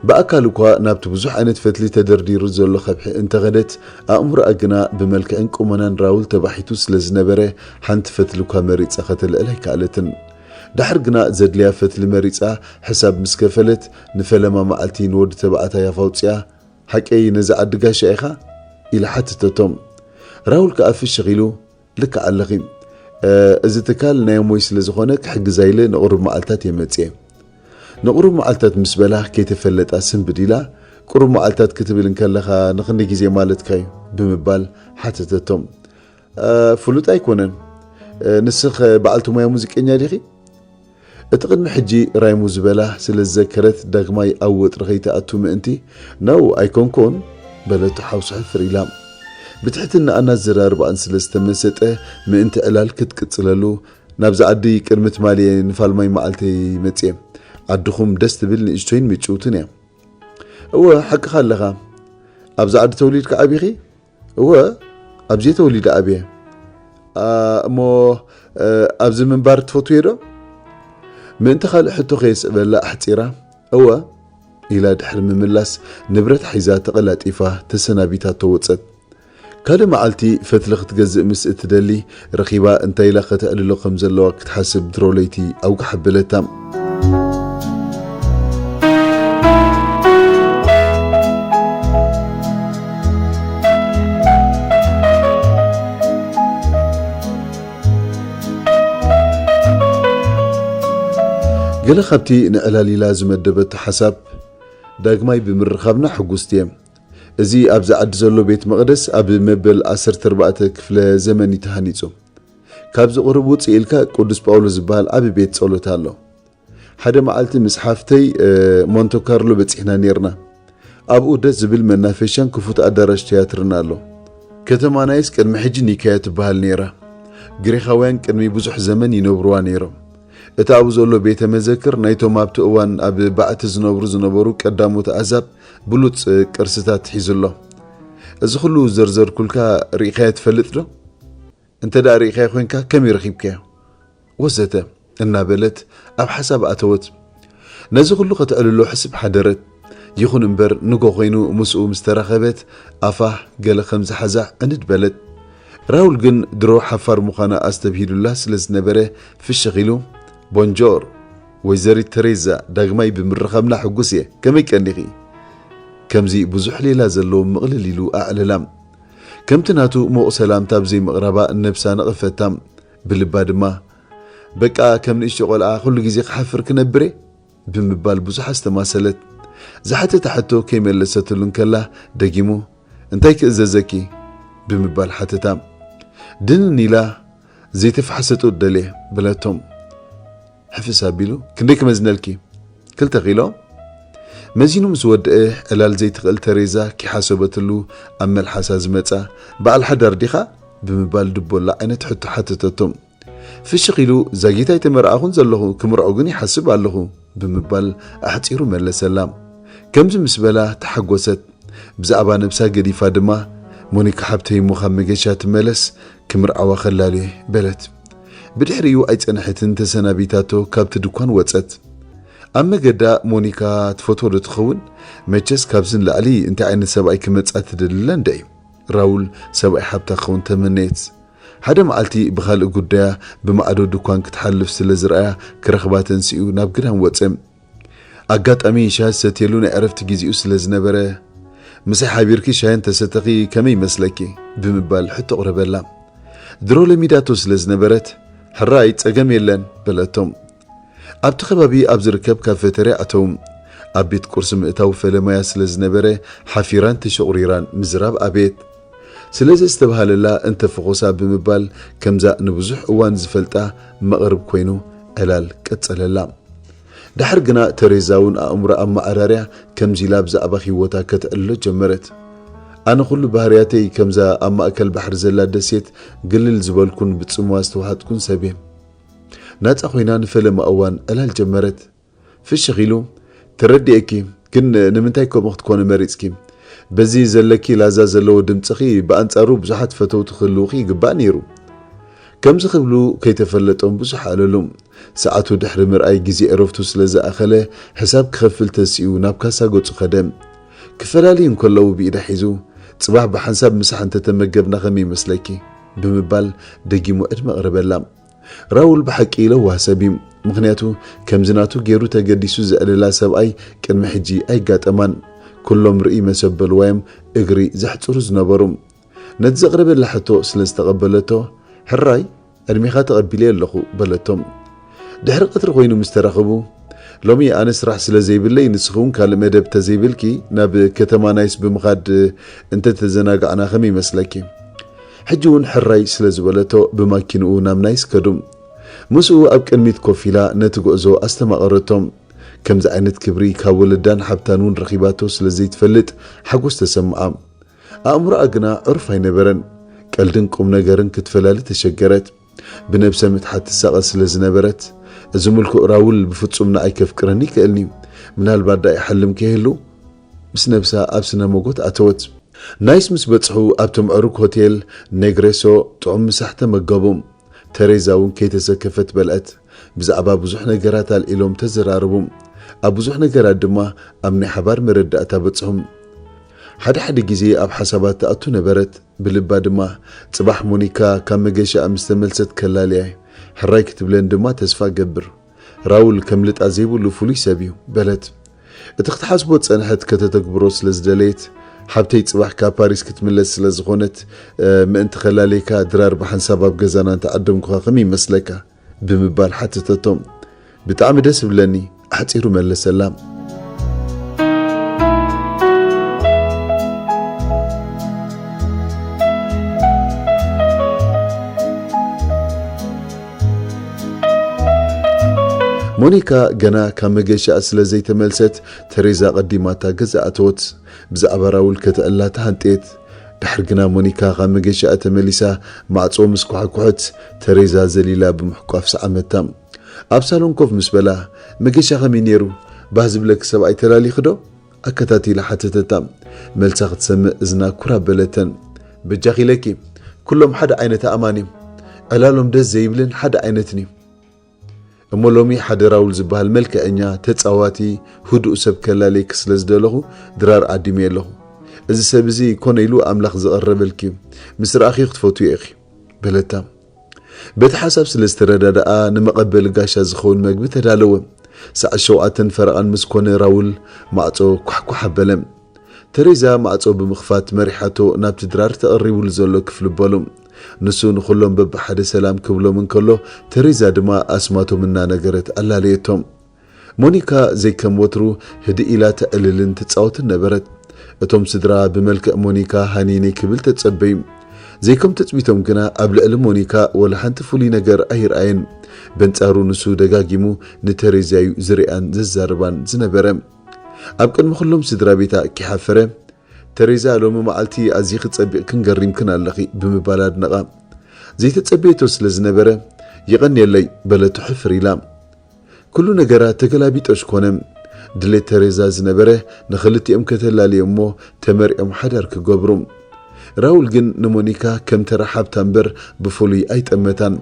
ብኣካል እኳ ናብቲ ብዙሕ ዓይነት ፈትሊ ተደርዲሩ ዘሎ ከብሒ እንተኸደት፣ ኣእምሮኣ ግና ብመልክዕን ቁመናን ራውል ተባሒቱ ስለ ዝነበረ፣ ሓንቲ ፈትሊ እኳ መሪጻ ከተልዕል ኣይከኣለትን። ድሓር ግና ዘድልያ ፈትሊ መሪጻ፣ ሕሳብ ምስ ከፈለት፣ ንፈለማ መዓልቲ ንወዲ ተባዕታይ ኣፋውጺኣ፣ "ሓቀይ ነዚ ዓዲ ጋሻ ኢኻ?" ኢላ ሓተተቶ። ራውል ከኣ ፍሽኽ ኢሉ፣ "ልክዕ ኣለኺ። እ፣ እዚ ትካል ናይ እሞይ ስለ ዝኾነ ክሕግዛ ኢለ ንቑሩብ መዓልታት እየ መጽየ።" ንቑሩብ መዓልታት ምስ በላ ከይተፈለጣ ስንብድ ኢላ፣ "ቁሩብ መዓልታት ክትብል እንከለኻ ንኽንደይ ግዜ ማለትካ እዩ?" ብምባል ሓተተቶም። "እ፣ ፍሉጥ ኣይኮነን። እ፣ ንስኽ በዓልቲ ሞያ ሙዚቀኛ ዲኺ?" እቲ ቅድሚ ሕጂ ራይሙ ዝበላ ስለ ዝዘከረት ዳግማይ ኣብ ወጥሪ ከይትኣቱ ምእንቲ፣ "ነው ኣይኮንኩን" በለቶ ሓውሱ ሕፍር ኢላ። ብትሕትናኣን ኣዘራርባኣን ስለ ዝተመሰጠ ምእንቲ ዕላል ክትቅጽለሉ ናብዚ ዓዲ ቅድሚ ትማሊ ንፋልማይ መዓልተይ መጽየ። ዓድኹም ደስ ትብል ንእሽቶይን ምጭውትን እያ። እወ ሓቅኻ ኣለኻ። ኣብዚ ዓዲ ተወሊድካ ዓቢኺ? እወ፣ ኣብዚ ተወሊደ ዓብየ። ኣ፣ እሞ፣ እ፣ ኣብዚ ምንባር ትፈትውዮ ዶ? ምእንቲ ካልእ ሕቶ ከየስዕበላ ኣሕጺራ፣ እወ ኢላ ድሕሪ ምምላስ፣ ንብረት ሒዛ ተቐላጢፋ ተሰናቢታቶ ወጸት። ካልእ መዓልቲ ፈትሊ ክትገዝእ ምስ እትደሊ፣ ረኺባ እንታይ ኢላ ከተዕልሎ ከም ዘለዋ ክትሓስብ ድሮ ለይቲ ኣውጋሕ ኣበለታ። ገለ ካብቲ ንዕላል ኢላ ዝመደበቶ ሓሳብ ዳግማይ ብምርኻብና ሕጉስቲ እየ። እዚ ኣብዚ ዓዲ ዘሎ ቤት መቕደስ ኣብ መበል ዓሰርተ ኣርባዕተ ክፍለ ዘመን እዩ ተሃኒጹ። ካብዚ ቁሩብ ውጽእ ኢልካ ቅዱስ ጳውሎስ ዝበሃል ዓቢ ቤት ጸሎት ኣሎ። ሓደ መዓልቲ ምስ ሓፍተይ ሞንተ ካርሎ በጺሕና ኔርና። ኣብኡ ደስ ዝብል መናፈሻን ክፉት ኣዳራሽ ትያትርን ኣሎ። ከተማ ናይስ ቅድሚ ሕጂ ኒካያ ትበሃል ኔራ። ግሪኻውያን ቅድሚ ብዙሕ ዘመን ይነብሩዋ ኔሮም። እቲ ኣብኡ ዘሎ ቤተ መዘክር ናይቶም ኣብቲ እዋን ኣብ ባዕቲ ዝነብሩ ዝነበሩ ቀዳሞት ኣዛብ ብሉጽ ቅርስታት ሒዙ ኣሎ። እዚ ኩሉ ዘርዘርኩልካ ርኢኻዮ ትፈልጥ ዶ? እንተ ደኣ ርኢኻዮ ኮይንካ ከመይ ረኺብካዮ? ወዘተ እናበለት ኣብ ሓሳብ ኣተወት። ነዚ ኩሉ ከተዕልሎ ሕስብ ሓደረት። ይኹን እምበር ንጎ ኮይኑ ምስኡ ምስ ተራኸበት ኣፋ ገለ ከም ዝሓዛ ዕንድ በለት። ራውል ግን ድሮ ሓፋር ምዃና ኣስተብሂሉላ ስለ ዝነበረ ፍሽኽ ኢሉ፣ ቦንጆር ወይዘሪት ተሬዛ፣ ዳግማይ ብምርኻብና ሕጉስ እየ። ከመይ ቀኒኺ? ከምዚ ብዙሕ ሌላ ዘለዎ ምቕልል ኢሉ ኣዕለላ። ከምቲ ናቱ ምዉቕ ሰላምታ ብዘይምቕራባ ነብሳ ነቐፈታ። ብልባ ድማ፣ በቃ ከም ንእሽቶ ቆልዓ ኩሉ ግዜ ክሓፍር ክነብር እየ ብምባል ብዙሕ ኣስተማሰለት። ዝሓተታ ሕቶ ከይመለሰትሉ እንከላ ደጊሙ፣ እንታይ ክእዘዘኪ? ብምባል ሓተታ። ድንን ኢላ፣ ዘይተፋሕሰ ጡጥ ደልየ በለቶም። ሕፍስ ኣቢሉ፣ ክንደይ ክመዝነልኪ? ክልተ ኪሎ። መዚኑ ምስ ወደአ ዕላል ዘይትኽእል ተሬዛ ኪሓሰበትሉ ኣብ መልሓሳ ዝመጻ፣ በዓል ሓዳር ዲኻ? ብምባል ድቦላ ዓይነት ሕቶ ሓተተቶ። ፍሽኽ ኢሉ፣ ዛጊት ኣይተመርኣኹን ዘለኹ፣ ክምርዖ ግን ይሓስብ ኣለኹ ብምባል ኣሕጺሩ መለሰላ። ከምዚ ምስ በላ ተሓጎሰት። ብዛዕባ ነብሳ ገዲፋ ድማ፣ ሞኒካ ሓብተይ እሞ ካብ መገሻ ትመለስ፣ ክምርዓዋ ከላልየ በለት። ብድሕሪኡ ኣይጸንሐትን ተሰናቢታቶ ካብቲ ድኳን ወጸት። ኣብ መገዳ ሞኒካ ትፈትዎ ዶ ትኸውን? መቸስ ካብዚ ንላዕሊ እንታይ ዓይነት ሰብኣይ ክመጻ ትደሊ ኣላ እንድዒ? ራውል ሰብኣይ ሓብታ ክኸውን ተመነየት። ሓደ መዓልቲ ብኻልእ ጉዳያ ብማዕዶ ድኳን ክትሓልፍ ስለ ዝረኣያ ክረኽባ ተንሲኡ ናብ ግዳም ወጸ። ኣጋጣሚ ሻሂ ዝሰትየሉ ናይ ዕረፍቲ ግዜኡ ስለ ዝነበረ፣ ምሳይ ሓቢርኪ ሻሂ እንተሰተኺ ከመይ ይመስለኪ? ብምባል ሕቶ ኣቕረበላ። ድሮ ለሚዳቶ ስለ ዝነበረት፣ ሕራይ ጸገም የለን በለቶም። ኣብቲ ከባቢ ኣብ ዝርከብ ካፌተርያ ኣተዉ። ኣብ ቤት ቁርሲ ምእታው ፈለማያ ስለ ዝነበረ፣ ሓፊራን ተሸቑሪራን ምዝራብ ኣቤት። ስለ ዘስተብሃለላ እንተ ፈኾሳ ብምባል ከምዛ ንብዙሕ እዋን ዝፈልጣ መቕርብ ኮይኑ ዕላል ቀጸለላ። ደሓር ግና ተሬዛ እውን ኣእምሮ ኣመዓራርያ ከምዚ ኢላ ብዛዕባ ህይወታ ከተዕልሎ ጀመረት። ኣነ ኩሉ ባህርያተይ ከምዛ ኣብ ማእከል ባሕሪ ዘላ ደሴት ግልል ዝበልኩን ብጽምዋ ዝተዋሕጥኩን ሰብ እየ። ናጻ ኮይና ንፈለማ እዋን ዕላል ጀመረት። ፍሽኽ ኢሉ፣ ተረዲኤኪ፣ ግን ንምንታይ ከምኡ ክትኮኒ መሪጽኪ? በዚ ዘለኪ ላዛ ዘለዎ ድምጽኺ ብኣንጻሩ ብዙሓት ፈተውቲ ክህልውኺ ይግባእ ነይሩ። ከምዚ ክብሉ ከይተፈለጦም ብዙሕ ኣዕለሉ። ሰዓቱ ድሕሪ ምርኣይ ግዜ ዕረፍቱ ስለ ዝኣኸለ ሕሳብ ክኸፍል ተሲኡ ናብ ካሳ ገጹ ከደ። ክፈላልዩ እንከለዉ ብኢዳ ሒዙ፣ ጽባሕ ብሓንሳብ ምሳሕ እንተተመገብና ከመይ ይመስለኪ? ብምባል ደጊሙ ዕድመ ኣቕረበላ። ራውል ብሓቂ ለዋህ ሰብ እዩ። ምኽንያቱ ከምዚ ናቱ ገይሩ ተገዲሱ ዘዕልላ ሰብኣይ ቅድሚ ሕጂ ኣይጋጠማን። ኩሎም ርእይ መሰበልዋ እዮም እግሪ ዘሕጽሩ ዝነበሩ። ነቲ ዘቕረበላ ሕቶ ስለ ዝተቐበለቶ፣ ሕራይ ዕድሜኻ ተቐቢለ ኣለኹ በለቶም። ድሕሪ ቀትሪ ኮይኑ ምስ ተራኸቡ፣ ሎሚ ኣነ ስራሕ ስለ ዘይብለይ ንስኺ እውን ካልእ መደብ ተዘይብልኪ ናብ ከተማ ናይስ ብምኻድ እንተተዘናጋዕና ከመይ ይመስለኪ? ሕጂ እውን ሕራይ ስለ ዝበለቶ ብማኪንኡ ናብ ናይስ ከዱ። ምስኡ ኣብ ቅድሚት ኮፍ ኢላ ነቲ ጉዕዞ ኣስተማቐረቶ። ከምዚ ዓይነት ክብሪ ካብ ወለዳን ሓብታን እውን ረኺባቶ ስለ ዘይትፈልጥ ሓጎስ ተሰምዓ። ኣእምሮኣ ግና ዕሩፍ ኣይነበረን። ቀልድን ቁም ነገርን ክትፈላሊ ተሸገረት። ብነብሰ ምትሓት ትሳቐ ስለ ዝነበረት፣ እዚ ምልኩዕ ራውል ብፍጹም ንኣይ ከፍቅረኒ ይክእልኒ። ምናልባት ደኣ ይሓልም ከይህሉ ምስ ነብሳ ኣብ ስነ መጎት ኣተወት። ናይስ ምስ በጽሑ ኣብቲ ምዕሩግ ሆቴል ኔግሬሶ ጥዑም ምሳሕ ተመገቡ። ተሬዛ እውን ከይተሰከፈት በልዐት። ብዛዕባ ብዙሕ ነገራት ኣልዒሎም ተዘራረቡ። ኣብ ብዙሕ ነገራት ድማ ኣብ ናይ ሓባር መረዳእታ በጽሑ። ሓደ ሓደ ግዜ ኣብ ሓሳባት ትኣቱ ነበረት። ብልባ ድማ፣ ጽባሕ ሞኒካ ካብ መገሻኣ ምስ ተመልሰት ከላልያ እየ። ሕራይ ክትብለን ድማ ተስፋ እገብር። ራውል ከምልጣ ዘይብሉ ፍሉይ ሰብ እዩ በለት። እቲ ክትሓስቦ ዝጸንሐት ከተተግብሮ ስለ ዝደለየት፣ ሓብተይ ጽባሕ ካብ ፓሪስ ክትምለስ ስለ ዝኾነት፣ ምእንቲ ከላልየካ ድራር ብሓንሳብ ኣብ ገዛና እንተዓደምኩኻ ከመይ ይመስለካ? ብምባል ሓተተቶ። ብጣዕሚ ደስ ይብለኒ፣ ኣሕጺሩ መለሰላ። ሞኒካ ገና ካብ መገሻ ስለ ዘይተመልሰት፣ ተሬዛ ቀዲማታ ገዛ ኣተወት። ብዛዕባ ራውል ከተዕላ ተሃንጥየት። ድሕር ግና ሞኒካ ካብ መገሻ ተመሊሳ፣ ማዕጾ ምስ ኳሕኩሐት፣ ተሬዛ ዘሊላ ብምሕቋፍ ሰዓመታ። ኣብ ሳሎን ኮፍ ምስ በላ፣ "መገሻ ከመይ ነይሩ? ባህ ዝብለኪ ሰብኣይ ተላሊኺ ዶ?" ኣከታቲላ ሓተተታ። መልሳ ክትሰምዕ እዝና ኩራ በለተን። "በጃኺ ኢለኪ፣ ኩሎም ሓደ ዓይነት ኣእማን እዮም። ዕላሎም ደስ ዘይብልን ሓደ ዓይነትን እዩ። እሞ ሎሚ ሓደ ራውል ዝበሃል መልክዐኛ፣ ተጻዋቲ፣ ህዱእ ሰብ ከላለየኪ ስለ ዝደለኹ ድራር ዓዲመ ኣለኹ። እዚ ሰብ እዚ ኮነ ኢሉ ኣምላኽ ዘቐረበልኪ እዩ። ምስ ረኣኺ ክትፈትዮ ኢኺ" በለታ። በቲ ሓሳብ ስለ ዝተረዳድኣ፣ ንመቐበሊ ጋሻ ዝኸውን መግቢ ተዳለወ። ሰዓት ሸውዓተን ፈረቓን ምስ ኮነ፣ ራውል ማዕጾ ኳሕኳሕ ኣበለ። ተሬዛ ማዕጾ ብምኽፋት መሪሓቶ ናብቲ ድራር ተቐሪቡሉ ዘሎ ክፍሊ በሉ። ንሱ ንኹሎም በብሓደ ሰላም ክብሎም እንከሎ፣ ተሬዛ ድማ ኣስማቶም እናነገረት ኣላለየቶም። ሞኒካ ዘይከም ወትሩ ህድእ ኢላ ተዕልልን ትጻወትን ነበረት። እቶም ስድራ ብመልክዕ ሞኒካ ሃኒነይ ክብል ተጸበዩ። ዘይከም ትጽቢቶም ግና ኣብ ልዕሊ ሞኒካ ወላ ሓንቲ ፍሉይ ነገር ኣይርኣየን። በንጻሩ ንሱ ደጋጊሙ ንተሬዛዩ ዝሪኣን ዘዛርባን ዝነበረ። ኣብ ቅድሚ ኩሎም ስድራ ቤታ ኪሓፈረ፣ "ተሬዛ ሎሚ መዓልቲ ኣዚኺ ጸቢቕክን ገሪምክን ኣለኺ" ብምባል ኣድነቓ። ዘይተጸበየቶ ስለ ዝነበረ፣ "የቐንየለይ" በለቶ ሕፍር ኢላ። ኩሉ ነገራ ተገላቢጦሽ ኮነ። ድሌት ተሬዛ ዝነበረ ንኽልቲኦም ከተላልዮ እሞ ተመርዕዮም ሓዳር ክገብሩ። ራውል ግን ንሞኒካ ከም ተራ ሓብታ እምበር ብፍሉይ ኣይጠመታን።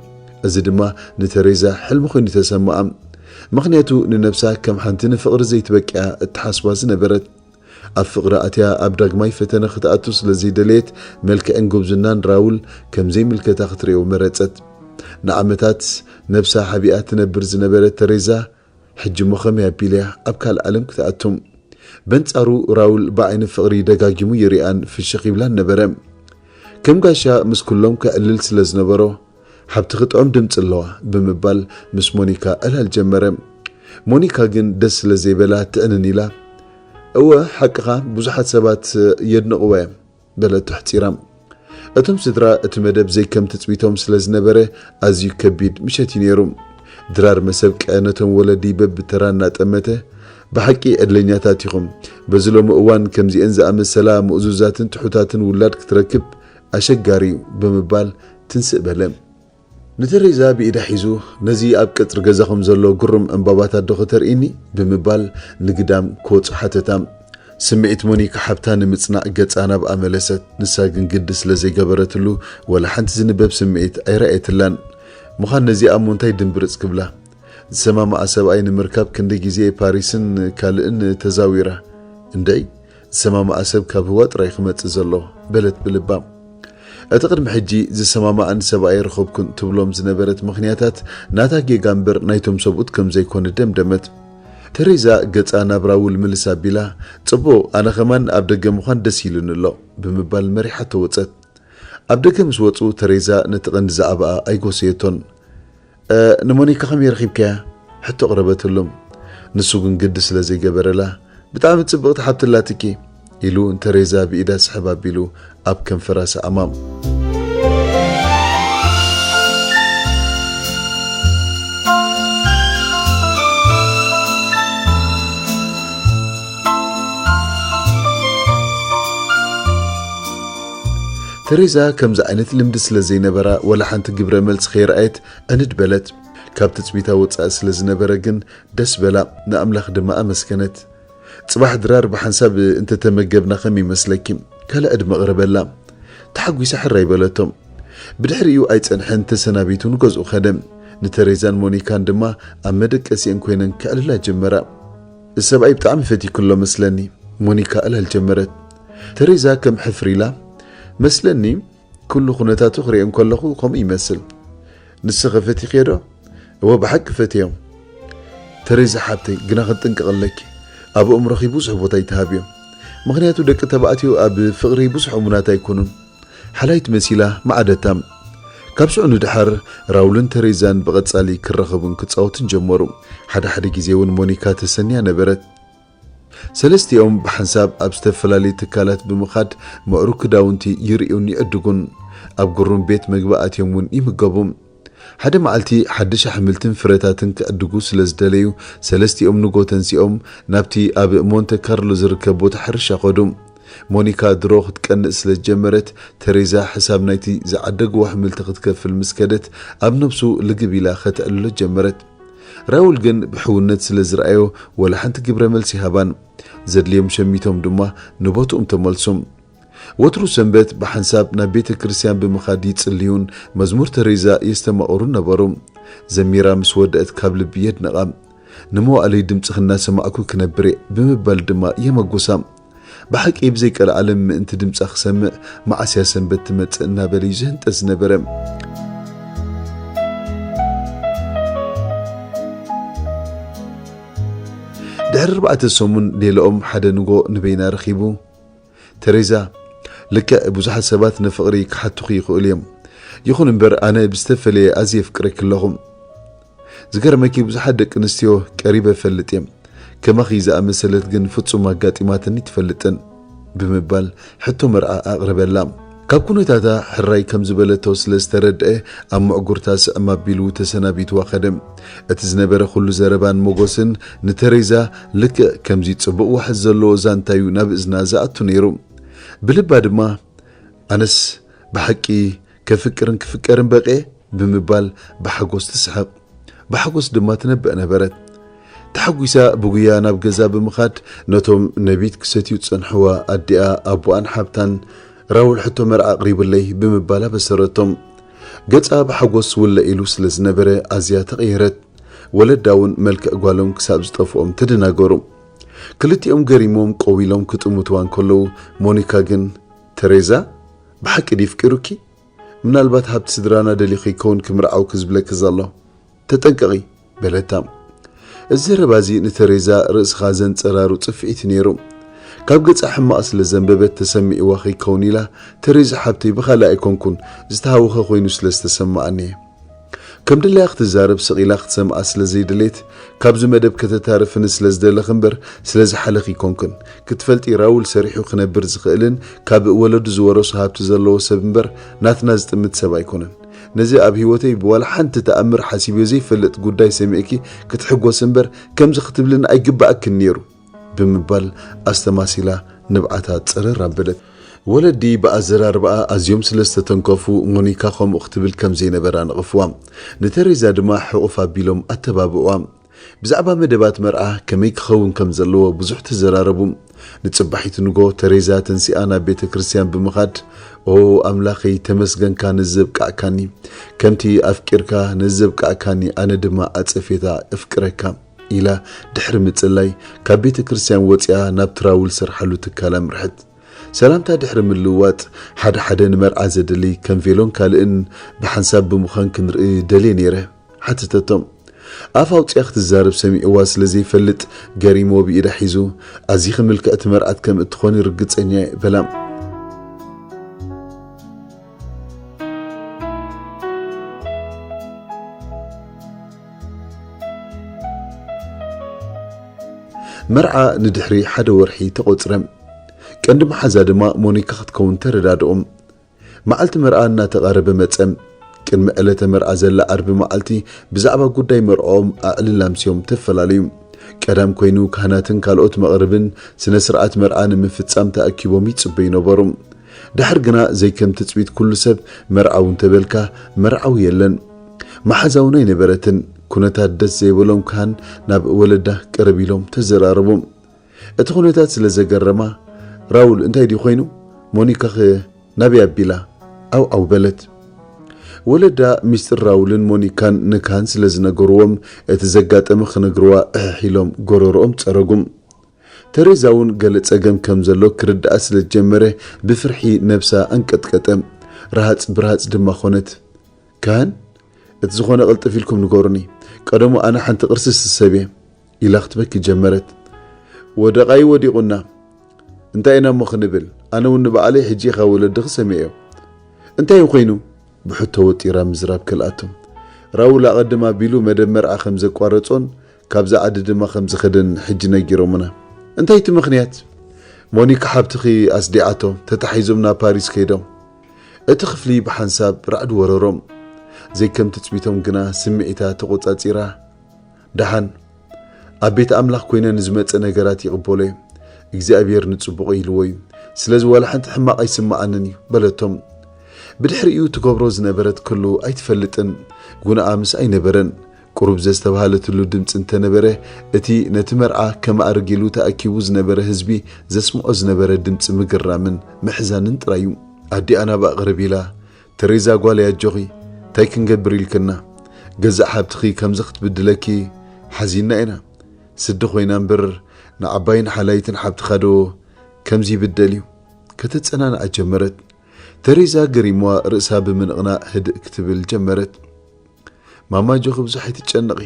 እዚ ድማ ንተሬዛ ሕልሚ ኮይኑ ተሰምኣ። ምኽንያቱ ንነብሳ ከም ሓንቲ ንፍቕሪ ዘይትበቅያ እትሓስባ ዝነበረት። ኣብ ፍቕሪ ኣትያ ኣብ ዳግማይ ፈተነ ክትኣቱ ስለ ዘይደለየት፣ መልክዕን ጉብዝናን ራውል ከም ዘይምልከታ ክትርእዮ መረጸት። ንዓመታት ነብሳ ሓቢኣ ትነብር ዝነበረት ተሬዛ፣ ሕጂ እሞ ከመይ ኣቢለያ ኣብ ካልእ ዓለም ክትኣቱ? በንጻሩ ራውል ብዓይኒ ፍቕሪ ደጋጊሙ ይሪኣን ፍሽኽ ይብላን ነበረ። ከም ጋሻ ምስ ኩሎም ከዕልል ስለ ዝነበሮ፣ "ሓብትኺ ጥዑም ድምጺ ኣለዋ" ብምባል ምስ ሞኒካ ዕላል ጀመረ። ሞኒካ ግን ደስ ስለ ዘይበላ ትዕንን ኢላ፣ "እወ፣ ሓቅኻ፣ ብዙሓት ሰባት የድንቕዋ እዮም" በለቶ ኣሕጺራ። እቶም ስድራ እቲ መደብ ዘይከም ትጽቢቶም ስለ ዝነበረ ኣዝዩ ከቢድ ምሸት እዩ ነይሩ። ድራር መሰብቀ ነቶም ወለዲ በብተራ እናጠመተ፣ "ብሓቂ ዕድለኛታት ኢኹም። በዚ ሎሚ እዋን ከምዚኤን ዝኣመሰላ ምእዙዛትን ትሑታትን ውላድ ክትረክብ ኣሸጋሪ እዩ" ብምባል ትንስእ በለ። ንተሬዛ ብኢዳ ሒዙ፣ "ነዚ ኣብ ቀጽሪ ገዛኹም ዘሎ ግሩም ዕምባባታት ዶ ከተርእይኒ?" ብምባል ንግዳም ክወጹ ሓተታ። ስምዒት ሞኒካ ሓብታ ንምጽናዕ ገጻ ናብኣ መለሰት። ንሳ ግን ግዲ ስለ ዘይገበረትሉ፣ ወላ ሓንቲ ዝንበብ ስምዒት ኣይረኣየትላን። ምዃን ነዚኣ እሞ እንታይ ድምብርጽ ክብላ? ዝሰማማዓ ሰብኣይ ንምርካብ ክንደይ ግዜ ፓሪስን ካልእን ተዛዊራ። "እንደይ፣ ዝሰማማዓ ሰብ ካብ ህዋ ጥራይ ክመጽእ ዘሎ" በለት ብልባ። እቲ ቅድሚ ሕጂ ዝሰማማዓን ሰብኣይ ረኸብኩን ትብሎም ዝነበረት ምኽንያታት ናታ ጌጋ እምበር ናይቶም ሰብኡት ከም ዘይኮነ ደምደመት። ተሬዛ ገጻ ናብ ራውል ምልስ ኣቢላ፣ "ጽቡቕ፣ ኣነ ከማን ኣብ ደገ ምዃን ደስ ኢሉኒ ኣሎ" ብምባል መሪሓቶ ወጸት። ኣብ ደገ ምስ ወጹ ተሬዛ ነቲ ቀንዲ ዛዕባኣ ኣይጎሰየቶን። "እ፣ ንሞኒካ ከመይ ረኺብካያ?" ሕቶ ኣቕረበትሉ። ንሱ ግን ግዲ ስለ ዘይገበረላ፣ "ብጣዕሚ ጽብቕቲ ሓብቲ ኣላትኪ" ኢሉ ንተሬዛ ብኢዳ ስሕብ ኣቢሉ ኣብ ከንፈራ ሰኣማ። ተሬዛ ከምዚ ዓይነት ልምዲ ስለ ዘይነበራ፣ ወላ ሓንቲ ግብረ መልሲ ከይረኣየት ዕንድ በለት። ካብ ትጽቢታ ወጻኢ ስለ ዝነበረ ግን ደስ በላ፣ ንኣምላኽ ድማ ኣመስገነት። ጽባሕ ድራር ብሓንሳብ እንተተመገብና ከመይ ይመስለኪ? ካልእ ዕድመ ቅረበላ። ተሓጒሳ ሕራይ በለቶ። ብድሕሪኡ ኣይጸንሐን ተሰናቢቱ ንገዝኡ ከደ። ንተሬዛን ሞኒካን ድማ ኣብ መደቀሲአን ኮይነን ክዕልላ ጀመራ። "እዚ ሰብኣይ ብጣዕሚ ፈቲክሎ መስለኒ" ሞኒካ ዕላል ጀመረት። ተሬዛ ከም ሕፍር ኢላ፣ "መስለኒ፣ ኩሉ ኩነታቱ ክርእዮ እንከለኹ ከምኡ ይመስል። ንስኸ ፈቲኽዮ ዶ?" "እወ፣ ብሓቂ ፈትዮ። ተሬዛ ሓብተይ፣ ግና ክትጥንቀቒ ኣለኪ። ኣብ ኣእምሮኺ ብዙሕ ቦታ ኣይትሃብዮ። ምኽንያቱ ደቂ ተባዕትዮ ኣብ ፍቕሪ ብዙሕ እሙናት ኣይኮኑን።" ሓላይት መሲላ መዓደታ። ካብ ሽዑ ንድሓር ራውልን ተሬዛን ብቐጻሊ ክራኸቡን ክጻወቱን ጀመሩ። ሓደ ሓደ ግዜ እውን ሞኒካ ተሰንያ ነበረት። ሰለስቲኦም ብሓንሳብ ኣብ ዝተፈላለዩ ትካላት ብምኻድ ምዕሩግ ክዳውንቲ ይርእዩን ይዕድጉን። ኣብ ግሩም ቤት መግቢ ኣትዮም እውን ይምገቡ። ሓደ መዓልቲ ሓድሽ ኣሕምልትን ፍረታትን ክዕድጉ ስለ ዝደለዩ፣ ሰለስቲኦም ንጎ ተንሲኦም ናብቲ ኣብ ሞንተ ካርሎ ዝርከብ ቦታ ሕርሻ ኸዱ። ሞኒካ ድሮ ክትቀንእ ስለ ዝጀመረት፣ ተሬዛ ሕሳብ ናይቲ ዝዓደግዎ ኣሕምልቲ ክትከፍል ምስ ከደት፣ ኣብ ነብሱ ልግብ ኢላ ከተዕልሎ ጀመረት። ራውል ግን ብሕውነት ስለ ዝረኣዮ፣ ወላ ሓንቲ ግብረ መልሲ ሃባን። ዘድልዮም ሸሚቶም ድማ ንቦትኡም ተመልሶም። ወትሩ ሰንበት ብሓንሳብ ናብ ቤተ ክርስቲያን ብምኻድ ይጽልዩን መዝሙር ተሬዛ የስተማቕሩን ነበሩ። ዘሚራ ምስ ወደአት ካብ ልቢ የድንቓ። "ንመዋእለይ ድምጽኺ እናሰማዕኩ ክነብር እየ" ብምባል ድማ የመጉሳ። ብሓቂ ብዘይቀልዓለም ምእንቲ ድምጻ ክሰምዕ፣ "መዓስ እያ ሰንበት ትመጽእ?" እናበለ እዩ ዝህንጠ ዝነበረ። ድሕሪ ኣርባዕተ ሰሙን ሌላኦም ሓደ ንጎ ንበይና ረኺቡ፣ "ተሬዛ፣ ልክዕ ብዙሓት ሰባት ንፍቕሪ ክሓቱኺ ይኽእሉ እዮም። ይኹን እምበር ኣነ ብዝተፈለየ ኣዝየ የፍቅረኪ ኣለኹ። ዝገርመኪ ብዙሓት ደቂ ኣንስትዮ ቀሪበ እፈልጥ እየ። ከማኺ ዝኣመሰለት ግን ፍጹም ኣጋጢማትኒ ትፈልጥን?" ብምባል ሕቶ መርዓ ኣቕረበላ። ካብ ኩነታታ ሕራይ ከም ዝበለቶ ስለ ዝተረድአ ኣብ ምዕጉርታ ስዕም ኣቢሉ ተሰናቢትዋ ኸደ። እቲ ዝነበረ ኩሉ ዘረባን ሞጎስን ንተሬዛ ልክዕ ከምዚ ጽቡቕ ዋሕስ ዘለዎ ዛንታዩ ናብ እዝና ዝኣቱ ነይሩ። ብልባ ድማ "ኣነስ ብሓቂ ከፍቅርን ክፍቀርን በቄ?" ብምባል ብሓጎስ ትስሕቕ። ብሓጎስ ድማ ትነብዕ ነበረት። ተሓጒሳ ብጉያ ናብ ገዛ ብምኻድ ነቶም ነቢት ክሰትዩ ዝጸንሕዋ ኣዲኣ፣ ኣቦኣን ሓብታን ራውል ሕቶ መርዓ ኣቕሪቡለይ ብምባል ኣበሰረቶም። ገጻ ብሓጎስ ውለ ኢሉ ስለ ዝነበረ ኣዝያ ተቐየረት። ወለዳ እውን መልክዕ ጓሎም ክሳብ ዝጠፍኦም ተደናገሩ። ክልቲኦም ገሪሞም ቆው ኢሎም ክጥምትዋ እንከለዉ፣ ሞኒካ ግን፣ "ተሬዛ፣ ብሓቂ ድዩ ኣፍቂሩኪ? ምናልባት ሃብቲ ስድራና ደሊኹ ይከውን ክምርዓውኪ ዝብለኪ ዘሎ። ተጠንቀቒ" በለታ። እዚ ዘረባ እዚ ንተሬዛ ርእስኻ ዘንጸራሩ ጽፍዒት ነይሩ። ካብ ገጻ ሕማቕ ስለ ዘንበበት ተሰሚዕዋ ከይከውን ኢላ፣ "ተሬዛ ሓብተይ፣ ብኻልእ ኣይኮንኩን፣ ዝተሃወኸ ኮይኑ ስለ ዝተሰማኣኒ እየ።" ከም ድላያ ክትዛረብ ስቕ ኢላ ክትሰምዓ ስለ ዘይደለየት፣ ካብዚ መደብ ከተታርፍኒ ስለ ዝደለኺ እምበር ስለ ዝሓለኺ ኣይኮንኩን። ክትፈልጢ፣ ራውል ሰሪሑ ክነብር ዝኽእልን ካብ ወለዱ ዝወረሶ ሃብቲ ዘለዎ ሰብ እምበር ናትና ዝጥምት ሰብ ኣይኮነን። ነዚ ኣብ ህይወተይ ብዋላ ሓንቲ ተኣምር ሓሲበዮ ዘይፈልጥ ጉዳይ ሰሚዕኪ ክትሕጎሲ እምበር ከምዚ ክትብልኒ ኣይግባኣክን ነይሩ። ብምባል ኣስተማሲላ ንብዓታ ጸረር ኣበለት። ወለዲ ብኣዘራርባኣ ኣዝዮም ስለ ዝተተንከፉ፣ ሞኒካ ከምኡ ክትብል ከም ዘይነበራ ነቐፍዋ። ንተሬዛ ድማ ሕቑፍ ኣቢሎም ኣተባብዕዋ። ብዛዕባ መደባት መርዓ ከመይ ክኸውን ከም ዘለዎ ብዙሕ ተዘራረቡ። ንጽባሒቱ ንጎ ተሬዛ ተንሲኣ ናብ ቤተ ክርስቲያን ብምኻድ፣ "ኦ ኣምላኸይ፣ ተመስገንካ ነዚ ዘብቃዕካኒ። ከምቲ ኣፍቂርካ ነዚ ዘብቃዕካኒ፣ ኣነ ድማ ኣጸፌታ እፍቅረካ" ኢላ ድሕሪ ምጽላይ፣ ካብ ቤተ ክርስቲያን ወጺኣ ናብ ትራውል ዝሰርሓሉ ትካል ኣምርሐት። ሰላምታ ድሕሪ ምልውዋጥ፣ ሓደ ሓደ ንመርዓ ዘድሊ ከም ቬሎን ካልእን ብሓንሳብ ብምዃን ክንርኢ ደልየ ነይረ፣ ሓተተቶም። ኣፍ ኣውጺኣ ክትዛረብ ሰሚዕዋ ስለ ዘይፈልጥ፣ ገሪሞ ብኢዳ ሒዙ፣ "ኣዚኺ ምልክዕቲ መርዓት ከም እትኾኒ ርግጸኛ እየ" በላ። መርዓ ንድሕሪ ሓደ ወርሒ ተቖጽረ። ቀንዲ መሓዛ ድማ ሞኒካ ክትከውን ተረዳድኦም። መዓልቲ መርዓ እናተቓረበ መጸ። ቅድሚ ዕለተ መርዓ ዘላ ዓርቢ መዓልቲ ብዛዕባ ጉዳይ መርዓኦም ኣዕልል ኣምስዮም ተፈላለዩ። ቀዳም ኮይኑ ካህናትን ካልኦት መቕርብን ስነ ስርዓት መርዓ ንምፍጻም ተኣኪቦም ይጽበዩ ነበሩ። ድሓር ግና ዘይከም ትጽቢት ኩሉ ሰብ መርዓዊ እንተበልካ መርዓዊ የለን። መሓዛውን ኣይነበረትን። ኩነታት ደስ ዘይበሎም ካህን ናብ ወለዳ ቅርብ ኢሎም ተዘራረቡ። እቲ ኩነታት ስለ ዘገረማ፣ "ራውል እንታይ ድዩ ኮይኑ? ሞኒካኸ ናበይ ኣቢላ?" ዓው ዓው በለት። ወለዳ ሚስጥር ራውልን ሞኒካን ንካህን ስለ ዝነገርዎም፣ እቲ ዘጋጠመ ክነግርዋ እሕሕ ኢሎም ጎረሮኦም ጸረጉ። ተሬዛ እውን ገለ ጸገም ከም ዘሎ ክርድኣ ስለ ዝጀመረ፣ ብፍርሒ ነብሳ ኣንቀጥቀጠ። ረሃጽ ብርሃጽ ድማ ኾነት። "ካህን፣ እቲ ዝኾነ ቅልጥፍ ኢልኩም ንገሩኒ። ቀደሙ ኣነ ሓንቲ ቅርሲ ስሰብ እየ" ኢላ ክትበኪ ጀመረት። "ወደቓይ ወዲቑና፣ እንታይ ኢና እሞ ክንብል? ኣነ እውን ንባዕለይ ሕጂ ኢኻ ወለድኺ ሰሚዐዮ። እንታይ እዩ ኮይኑ?" ብሕቶ ወጢራ ምዝራብ ከልኣቶም። ራውል ኣቐድም ኣቢሉ መደብ መርዓ ከም ዘቋረጾን ካብዛ ዓዲ ድማ ከም ዝኸደን ሕጂ ነጊሮምና። "እንታይ እቲ ምኽንያት?" "ሞኒካ ሓብትኺ ኣስዲዓቶ፣ ተታሒዞም ናብ ፓሪስ ከይዶም። እቲ ክፍሊ ብሓንሳብ ራዕዲ ወረሮም። ዘይከም ትጽቢቶም ግና ስምዒታ ተቖጻጺራ፣ ደሓን ኣብ ቤት ኣምላኽ ኮይነ ንዝመጸ ነገራት ይቕበሎ እየ። እግዚኣብሔር ንጽቡቕ ኢልዎ እዩ። ስለዚ ዋላ ሓንቲ ሕማቕ ኣይስምዓንን እዩ በለቶም። ብድሕሪኡ ትገብሮ ዝነበረት ኩሉ ኣይትፈልጥን፣ ጉንኣ ምስ ኣይነበረን። ቁሩብ ዘስተብሃለትሉ ድምፂ እንተነበረ፣ እቲ ነቲ መርዓ ከማእርግ ኢሉ ተኣኪቡ ዝነበረ ህዝቢ ዘስምዖ ዝነበረ ድምፂ ምግራምን ምሕዛንን ጥራይ እዩ። ኣዲኣ ናብኣ ቅርብ ኢላ፣ "ተሬዛ ጓለይ ኣጆኺ፣ እንታይ ክንገብር ኢልክና? ገዛእ ሓብትኺ ከምዚ ክትብድለኪ ሓዚንና ኢና። ስዲ ኮይና እምበር ንዓባይን ሓላይትን ሓብትኻ ዶ ከምዚ ይብደል እዩ?" ከተጸናንዓ ጀመረት። ተሬዛ ገሪምዋ ርእሳ ብምንቕናቕ ህድእ ክትብል ጀመረት። "ማማ ኣጆኺ ብዙሕ ኣይትጨነቒ።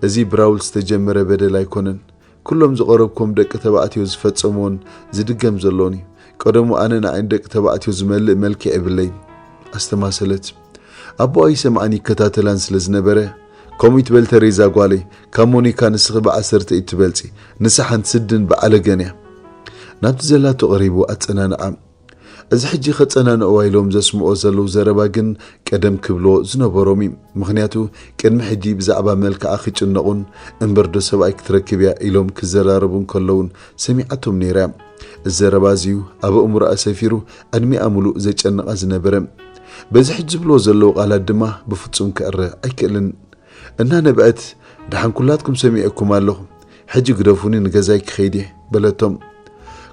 እዚ ብራውል ዝተጀመረ በደል ኣይኮነን። ኩሎም ዝቐረብኩም ደቂ ተባዕትዮ ዝፈጸምዎን ዝድገም ዘሎን እዩ። ቀደሙ ኣነ ንዓይ ንደቂ ተባዕትዮ ዝመልእ መልክዕ የብለይን" ኣስተማሰለት። ኣቦኣ ይሰምዓን ይከታተላን ስለ ዝነበረ፣ "ከምኡ ይትበል ተሬዛ ጓለይ፣ ካብ ሞኒካ ንስኺ ብዓሰርተ እዩ ትበልጺ፣ ንሳ ሓንቲ ስድን ብዓለገን እያ" ናብቲ ዘላቶ ቀሪቡ ኣጸናንዓ። እዚ ሕጂ ከጸናንዕዋ ኢሎም ዘስምዑ ዘለዉ ዘረባ ግን ቀደም ክብልዎ ዝነበሮም እዩ። ምኽንያቱ ቅድሚ ሕጂ ብዛዕባ መልክዓ ክጭነቑን እምበር ዶ ሰብኣይ ክትረክብ እያ ኢሎም ክዘራረቡ እንከለዉን ሰሚዓቶም ነይራ እያ። እዚ ዘረባ እዚዩ ኣብ ኣእምሮኣ ሰፊሩ ዕድሚኣ ምሉእ ዘጨንቓ ዝነበረ። በዚ ሕጂ ዝብልዎ ዘለዉ ቃላት ድማ ብፍጹም ክዕረ ኣይክእልን። እናነብዐት፣ "ደሓን ኩላትኩም ሰሚዐኩም ኣለኹ፣ ሕጂ ግደፉኒ ንገዛይ ክኸይድ እየ" በለቶም።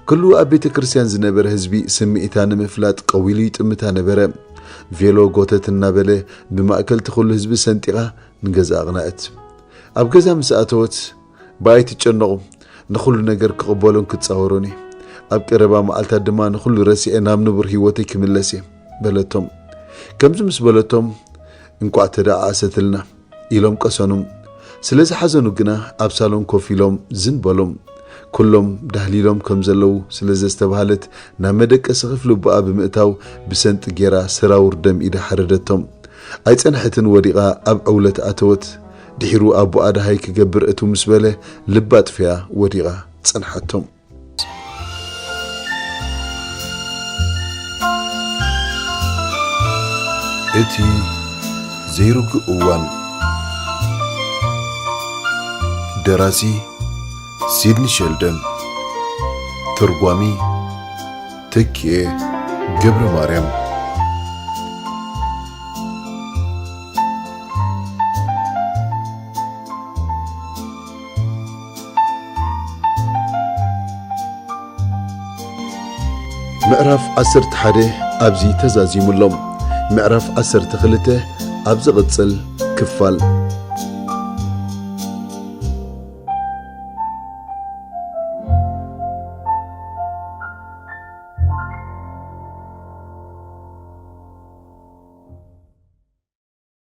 ኩሉ ኣብ ቤተ ክርስቲያን ዝነበረ ህዝቢ ስምዒታ ንምፍላጥ ቀዊሉ ይጥምታ ነበረ። ቬሎ ጎተት እናበለ ብማእከል እቲ ኩሉ ህዝቢ ሰንጢቓ ንገዛ ኣቕነዐት። ኣብ ገዛ ምስ ኣተወት፣ "ብኣይ ትጨነቑ፣ ንኹሉ ነገር ክቕበሎን ክጻወሮን እየ። ኣብ ቀረባ መዓልታት ድማ ንኹሉ ረሲዐ ናብ ንቡር ህይወተይ ክምለስ እየ" በለቶም። ከምዚ ምስ በለቶም፣ "እንቋዕ ተደዓኣሰትልና" ኢሎም ቀሰኑ። ስለ ዝሓዘኑ ግና ኣብ ሳሎን ኮፍ ኢሎም ዝን በሎም። ኩሎም ዳህሊሎም ከም ዘለዉ ስለ ዘስተብሃለት ናብ መደቀሲ ክፍሊ ኣቦኣ ብምእታው ብሰንጢ ጌራ ሰራውር ደም ኢዳ ሓረደቶም። ኣይጸንሐትን ወዲቓ ኣብ ዕውለት ኣተወት። ድሒሩ ኣቦኣ ደሃይ ክገብር እትው ምስ በለ ልባ ኣጥፊኣ ወዲቓ ጸንሓቶም። እቲ ዘይርጉእ እዋን። ደራሲ ሲድኒ ሸልደን። ተርጓሚ ተኪኤ ገብረ ማርያም። ምዕራፍ ዓሰርተ ሓደ ኣብዚ ተዛዚሙ ኣሎ። ምዕራፍ ዓሰርተ ክልተ ኣብ ዝቕጽል ክፋል።